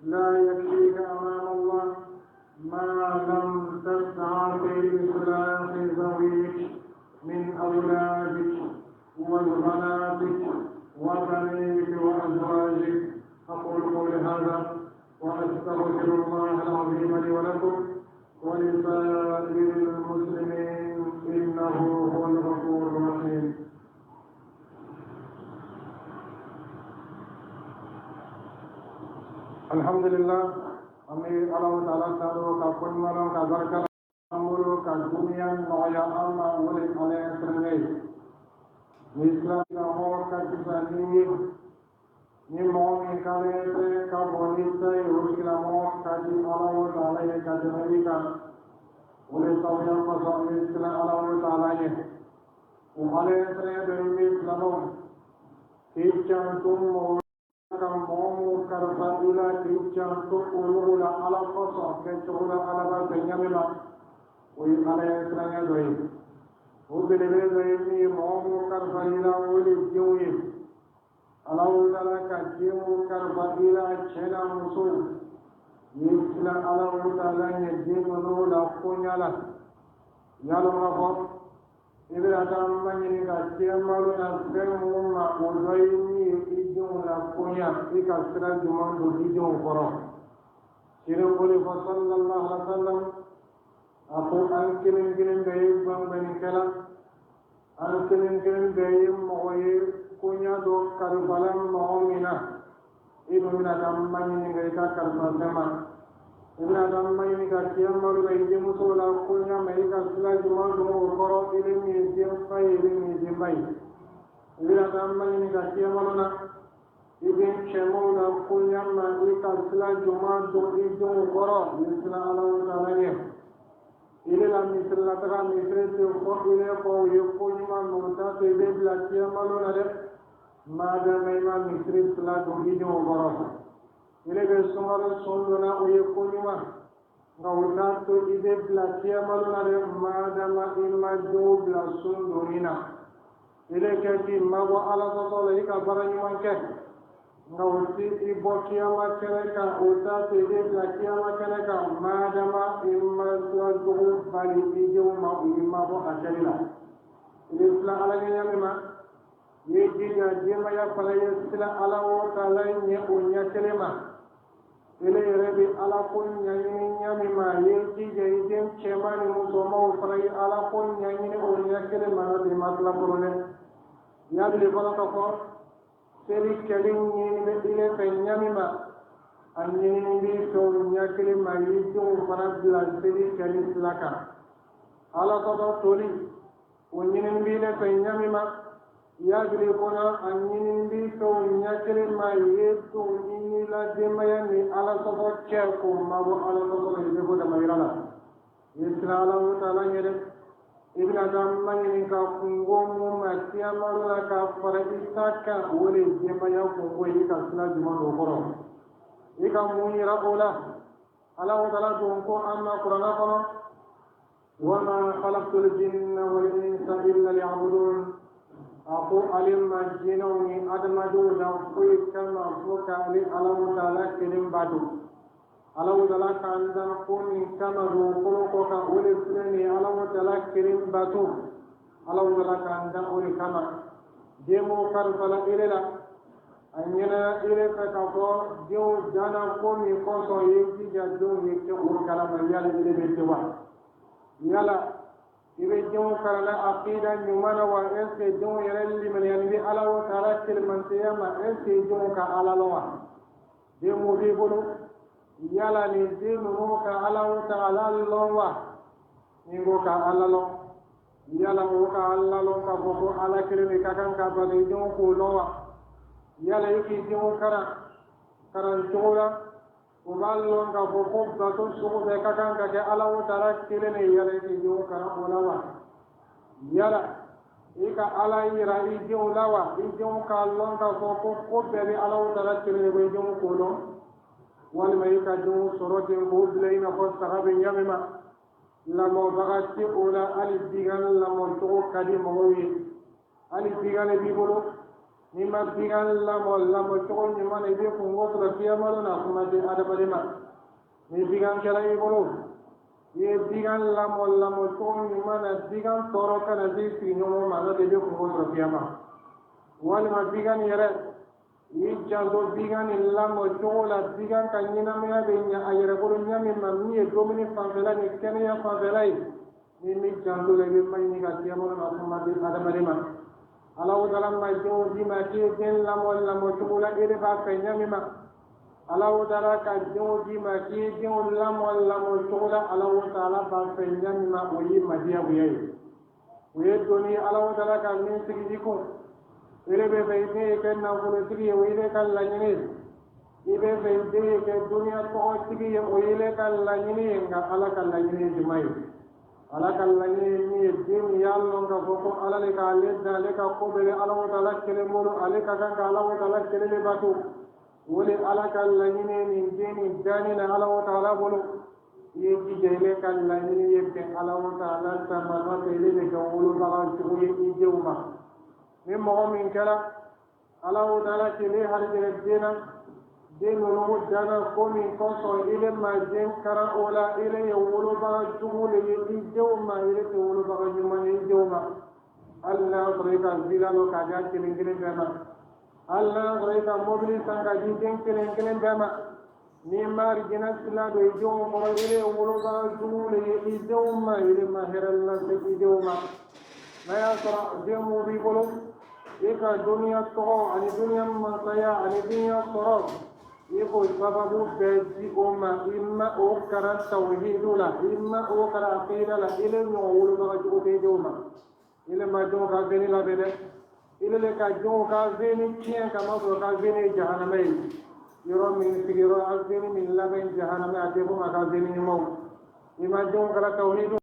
لا يكفيك أمام الله ما لم تسعى في إصلاح ذويك من أولادك وبناتك وبنيك وأزواجك. أقول قولي هذا وأستغفر الله العظيم لي ولكم ولسائر المسلمين، إنه هو الغفور الرحيم. الحمد لله، ami Allah Ta'ala taro ka kunmaro ka barka amuro ka dunia noya amma wali ale srene ni islam ka ho ka tisani ni mo ni kale se ka boni se uskila mo ka di Allah Ta'ala ye ka jari ka wali tawya pa sa islam Allah Ta'ala ye. O ala ɲɛsiranya dɔ ye min silamɛw k'i janto mɔgɔ ka mɔgɔ mun kalifa i la k'i janto olu la ala kosɔn kɛcogo la ala b'a fɛ ɲa min ma o ye ala ɲɛsiranya dɔ ye o belebele dɔ ye min ye mɔgɔ mun kalifa i la o de denw ye Alahu taala ka denw kalifa i la cɛ n'a muso n'i siran Alahu taala ɲɛ den ninnu la koɲa la y'a lɔn k'a fɔ i bɛna taa maɲininka kiyama lon na fɛn mun ma o dɔ ye min ye i denw la koɲa i ka sira juman don i denw kɔrɔ kira ko le fɔ sallallahu alaihi wa sallam a ko an kelen kelen bɛɛ ye gwangwannikɛla an kelen kelen bɛɛ ye mɔgɔ ye koɲa dɔ kalifala mɔgɔ min na i dun bɛna taa maɲininka i ka kalifafɛn ma i bɛna taa maɲininka kiyama lon na i denmuso la koɲa ma i ka sira juman don o kɔrɔ i bɛ min ye den fa ye i bɛ min ye denba ye i bɛna taa maɲininka kiyama lon na i den cɛmanw la koɲa ma i ka sira juman don i denw kɔrɔ i siran Alahu taala ɲɛ ile la misiri la taga misiri tɛ fɔ ile kɔ o ye ko ɲuman mɛ o t'a to i bɛ bila kiyama lon na dɛ madama i ma misiri sira don i denw kɔrɔ ile bɛ sunkalo sun donna o ye ko ɲuman nka o t'a to i bɛ bila kiyama lon na dɛ madama i ma denw bila sun donni na ile kɛ k'i mabɔ ala sɔsɔ la i ka baara ɲuman kɛ nka o ti i bɔ kiyama kɛnɛ kan o t'a to i bɛ bila kiyama kɛnɛ kan madama i ma sira jugu bali i denw ma u y'i mabɔ a kɛli la i bɛ siran ala ɲɛ ɲa min ma i ye jija denbaya fana ye siran ala o taala ɲɛ o ɲɛ kelen ma ile yɛrɛ bɛ ala ko ɲɛɲini ɲa min ma i ye jija i den cɛman ni musomanw fana ye ala ko ɲɛɲini o ɲɛ kelen ma n'o tɛ i ma tila fɔlɔ dɛ i y'a bili fɔlɔ ka fɔ seli kɛli ɲinini bɛ ile fɛ ɲa min ma a ɲinini b'i fɛ o ɲɛ kelen ma i y'i denw fana bila seli kɛli sira kan ala sɔsɔ toli o ɲinini b'i fɛ ɲa min ma i y'a bila i kɔnɔ a ɲinini b'i fɛ o ɲɛ kelen ma i ye don i n'i la denbaya ni ala sɔsɔ cɛ k'o mabɔ ala sɔsɔ la i bɛ ko damayira la i ye siran ala o taala ɲɛ dɛ i bɛna taa maɲininka kunko mun ma kiyama lon na ka fara i ta kan o de ye denbaya kunko ye i ka sira jumɛn don o kɔrɔ i ka mun yira o la ala o taala don ko an ma kuranɛ kɔnɔ wama khalaqtul jinna wal insa illa liya'budun a ko ale ma jinɛw ni adamadenw dan foyi kama fo k'ale ala o taala kelen bato Alahu taala k'an dan ko min kama dugukolo kɔ kan o de filɛ nin ye Alahu taala kelen bato Alahu taala k'an dan o de kama den m'o kalifala ele la a ɲinina ele fɛ k'a fɔ denw danna ko min kosɔn i ye jija denw ye kɛ o kalama yala ele bɛ ten wa yala i bɛ denw kalanna akida ɲuman na wa est ce que denw yɛrɛ limaniyani bɛ Alahu taala kelemantiya ma est ce que denw ka Ala lɔn wa den mun b'i bolo yala nin den ninnu ka Alahu taala lɔn wa ni ko ka Ala lɔn yala o ka Ala lɔn k'a fɔ ko Ala kelen de ka kan ka bato i denw k'o lɔn wa yala i k'i denw karan karan cogo la o b'a lɔn k'a fɔ ko bato sugu bɛɛ ka kan ka kɛ Alahu taala kelen de yala i k'i denw karan o la wa yala i ka Ala yira i denw la wa i denw k'a lɔn k'a fɔ ko ko bɛɛ bɛ Alahu taala kelen de bolo i denw k'o lɔn walima i ka denw sɔrɔ ten k'o bila i n'a fɔ saga bɛ ɲa min ma lamɔbaga tɛ o la hali bigan lamɔcogo ka di mɔgɔw ye hali bigan de b'i bolo n'i ma bigan lamɔ lamɔcogo ɲuman na i bɛ kunko sɔrɔ kiyama don na kuma tɛ adamaden ma ni bigan kɛra i bolo i ye bigan lamɔ lamɔcogo ɲuman na bigan tɔɔrɔ kana se sigiɲɔgɔn ma n'o tɛ i bɛ kunko sɔrɔ kiyama walima bigan yɛrɛ i y'i janto bigan nin lamɔ cogo la bigan ka ɲɛnamaya bɛ ɲa a yɛrɛ bolo ɲa min ma min ye dumuni fanfɛla ni kɛnɛya fanfɛla ye n'i m'i janto la i bɛ maɲininka kiyama na kuma tɛ adamaden ma Alahu taala ma denw d'i ma k'i ye den lamɔ lamɔ cogo la e de b'a fɛ ɲa min ma Alahu taala ka denw d'i ma k'i ye denw lamɔ lamɔ cogo la Alahu taala b'a fɛ ɲa min ma o y'i madiyagoya ye o ye doni ye Alahu taala ka min sigi i kun i de bɛ fɛ i den ye kɛ nafolotigi ye o ye ka laɲini ye i bɛ fɛ i den ye kɛ duniya tɔgɔtigi ye o ye ka laɲini ye nka Ala ka laɲini ye jumɛn ye Ala ka laɲini ye min ye, den min y'a lɔn k'a fɔ ko Ala le k'ale dan, ale ka ko bɛɛ bɛ Alahu taala kelen bolo, ale ka kan ka Alahu taala kelen de bato, o de Ala ka laɲini ye nin den nin danni na Alahu taala bolo. I ye jija ile ka laɲini ye bɛn Alahu taala ta ma, n'o tɛ ile bɛ kɛ wolobaga jugu ye i denw ma. Ni mɔgɔ min kɛra Alahu taala k'ile harijɛgɛ den na, den ninnu danna ko min kosɔn, ile ma den karan o la, ile ye wolobaga jugu le ye i denw ma, ile tɛ wolobaga ɲuman ye i denw ma. Hali n'a y'a sɔrɔ i ka villa lɔ k'a di a kelen kelen bɛɛ ma, hali n'a y'a sɔrɔ i ka mobili san k'a di den kelen kelen bɛɛ ma, n'i ma arijinɛ sila don i denw kɔrɔ, ile ye wolobaga jugu le ye i denw ma, ile ma hɛrɛ lase i denw ma. N'a y'a sɔrɔ den mun b'i bolo, i ka duniya tɔgɔ ani duniya masaya ani duniya sɔrɔ, i k'o sababu bɛɛ di o ma, i ma o karan tawhidu la, i ma o karan aqida la, ile ɲɔgɔn wolobaga jugu tɛ i denw ma. Ile ma denw ka avenir labɛn dɛ, ile le ka denw ka avenir tiɲɛ, ka masɔrɔ ka avenir ye jahanama ye. Yɔrɔ min sigiyɔrɔ avenir min labɛn jahanama, a tɛ fɔ ma ka avenir ɲumanw. I ma denw kalan tawhidu.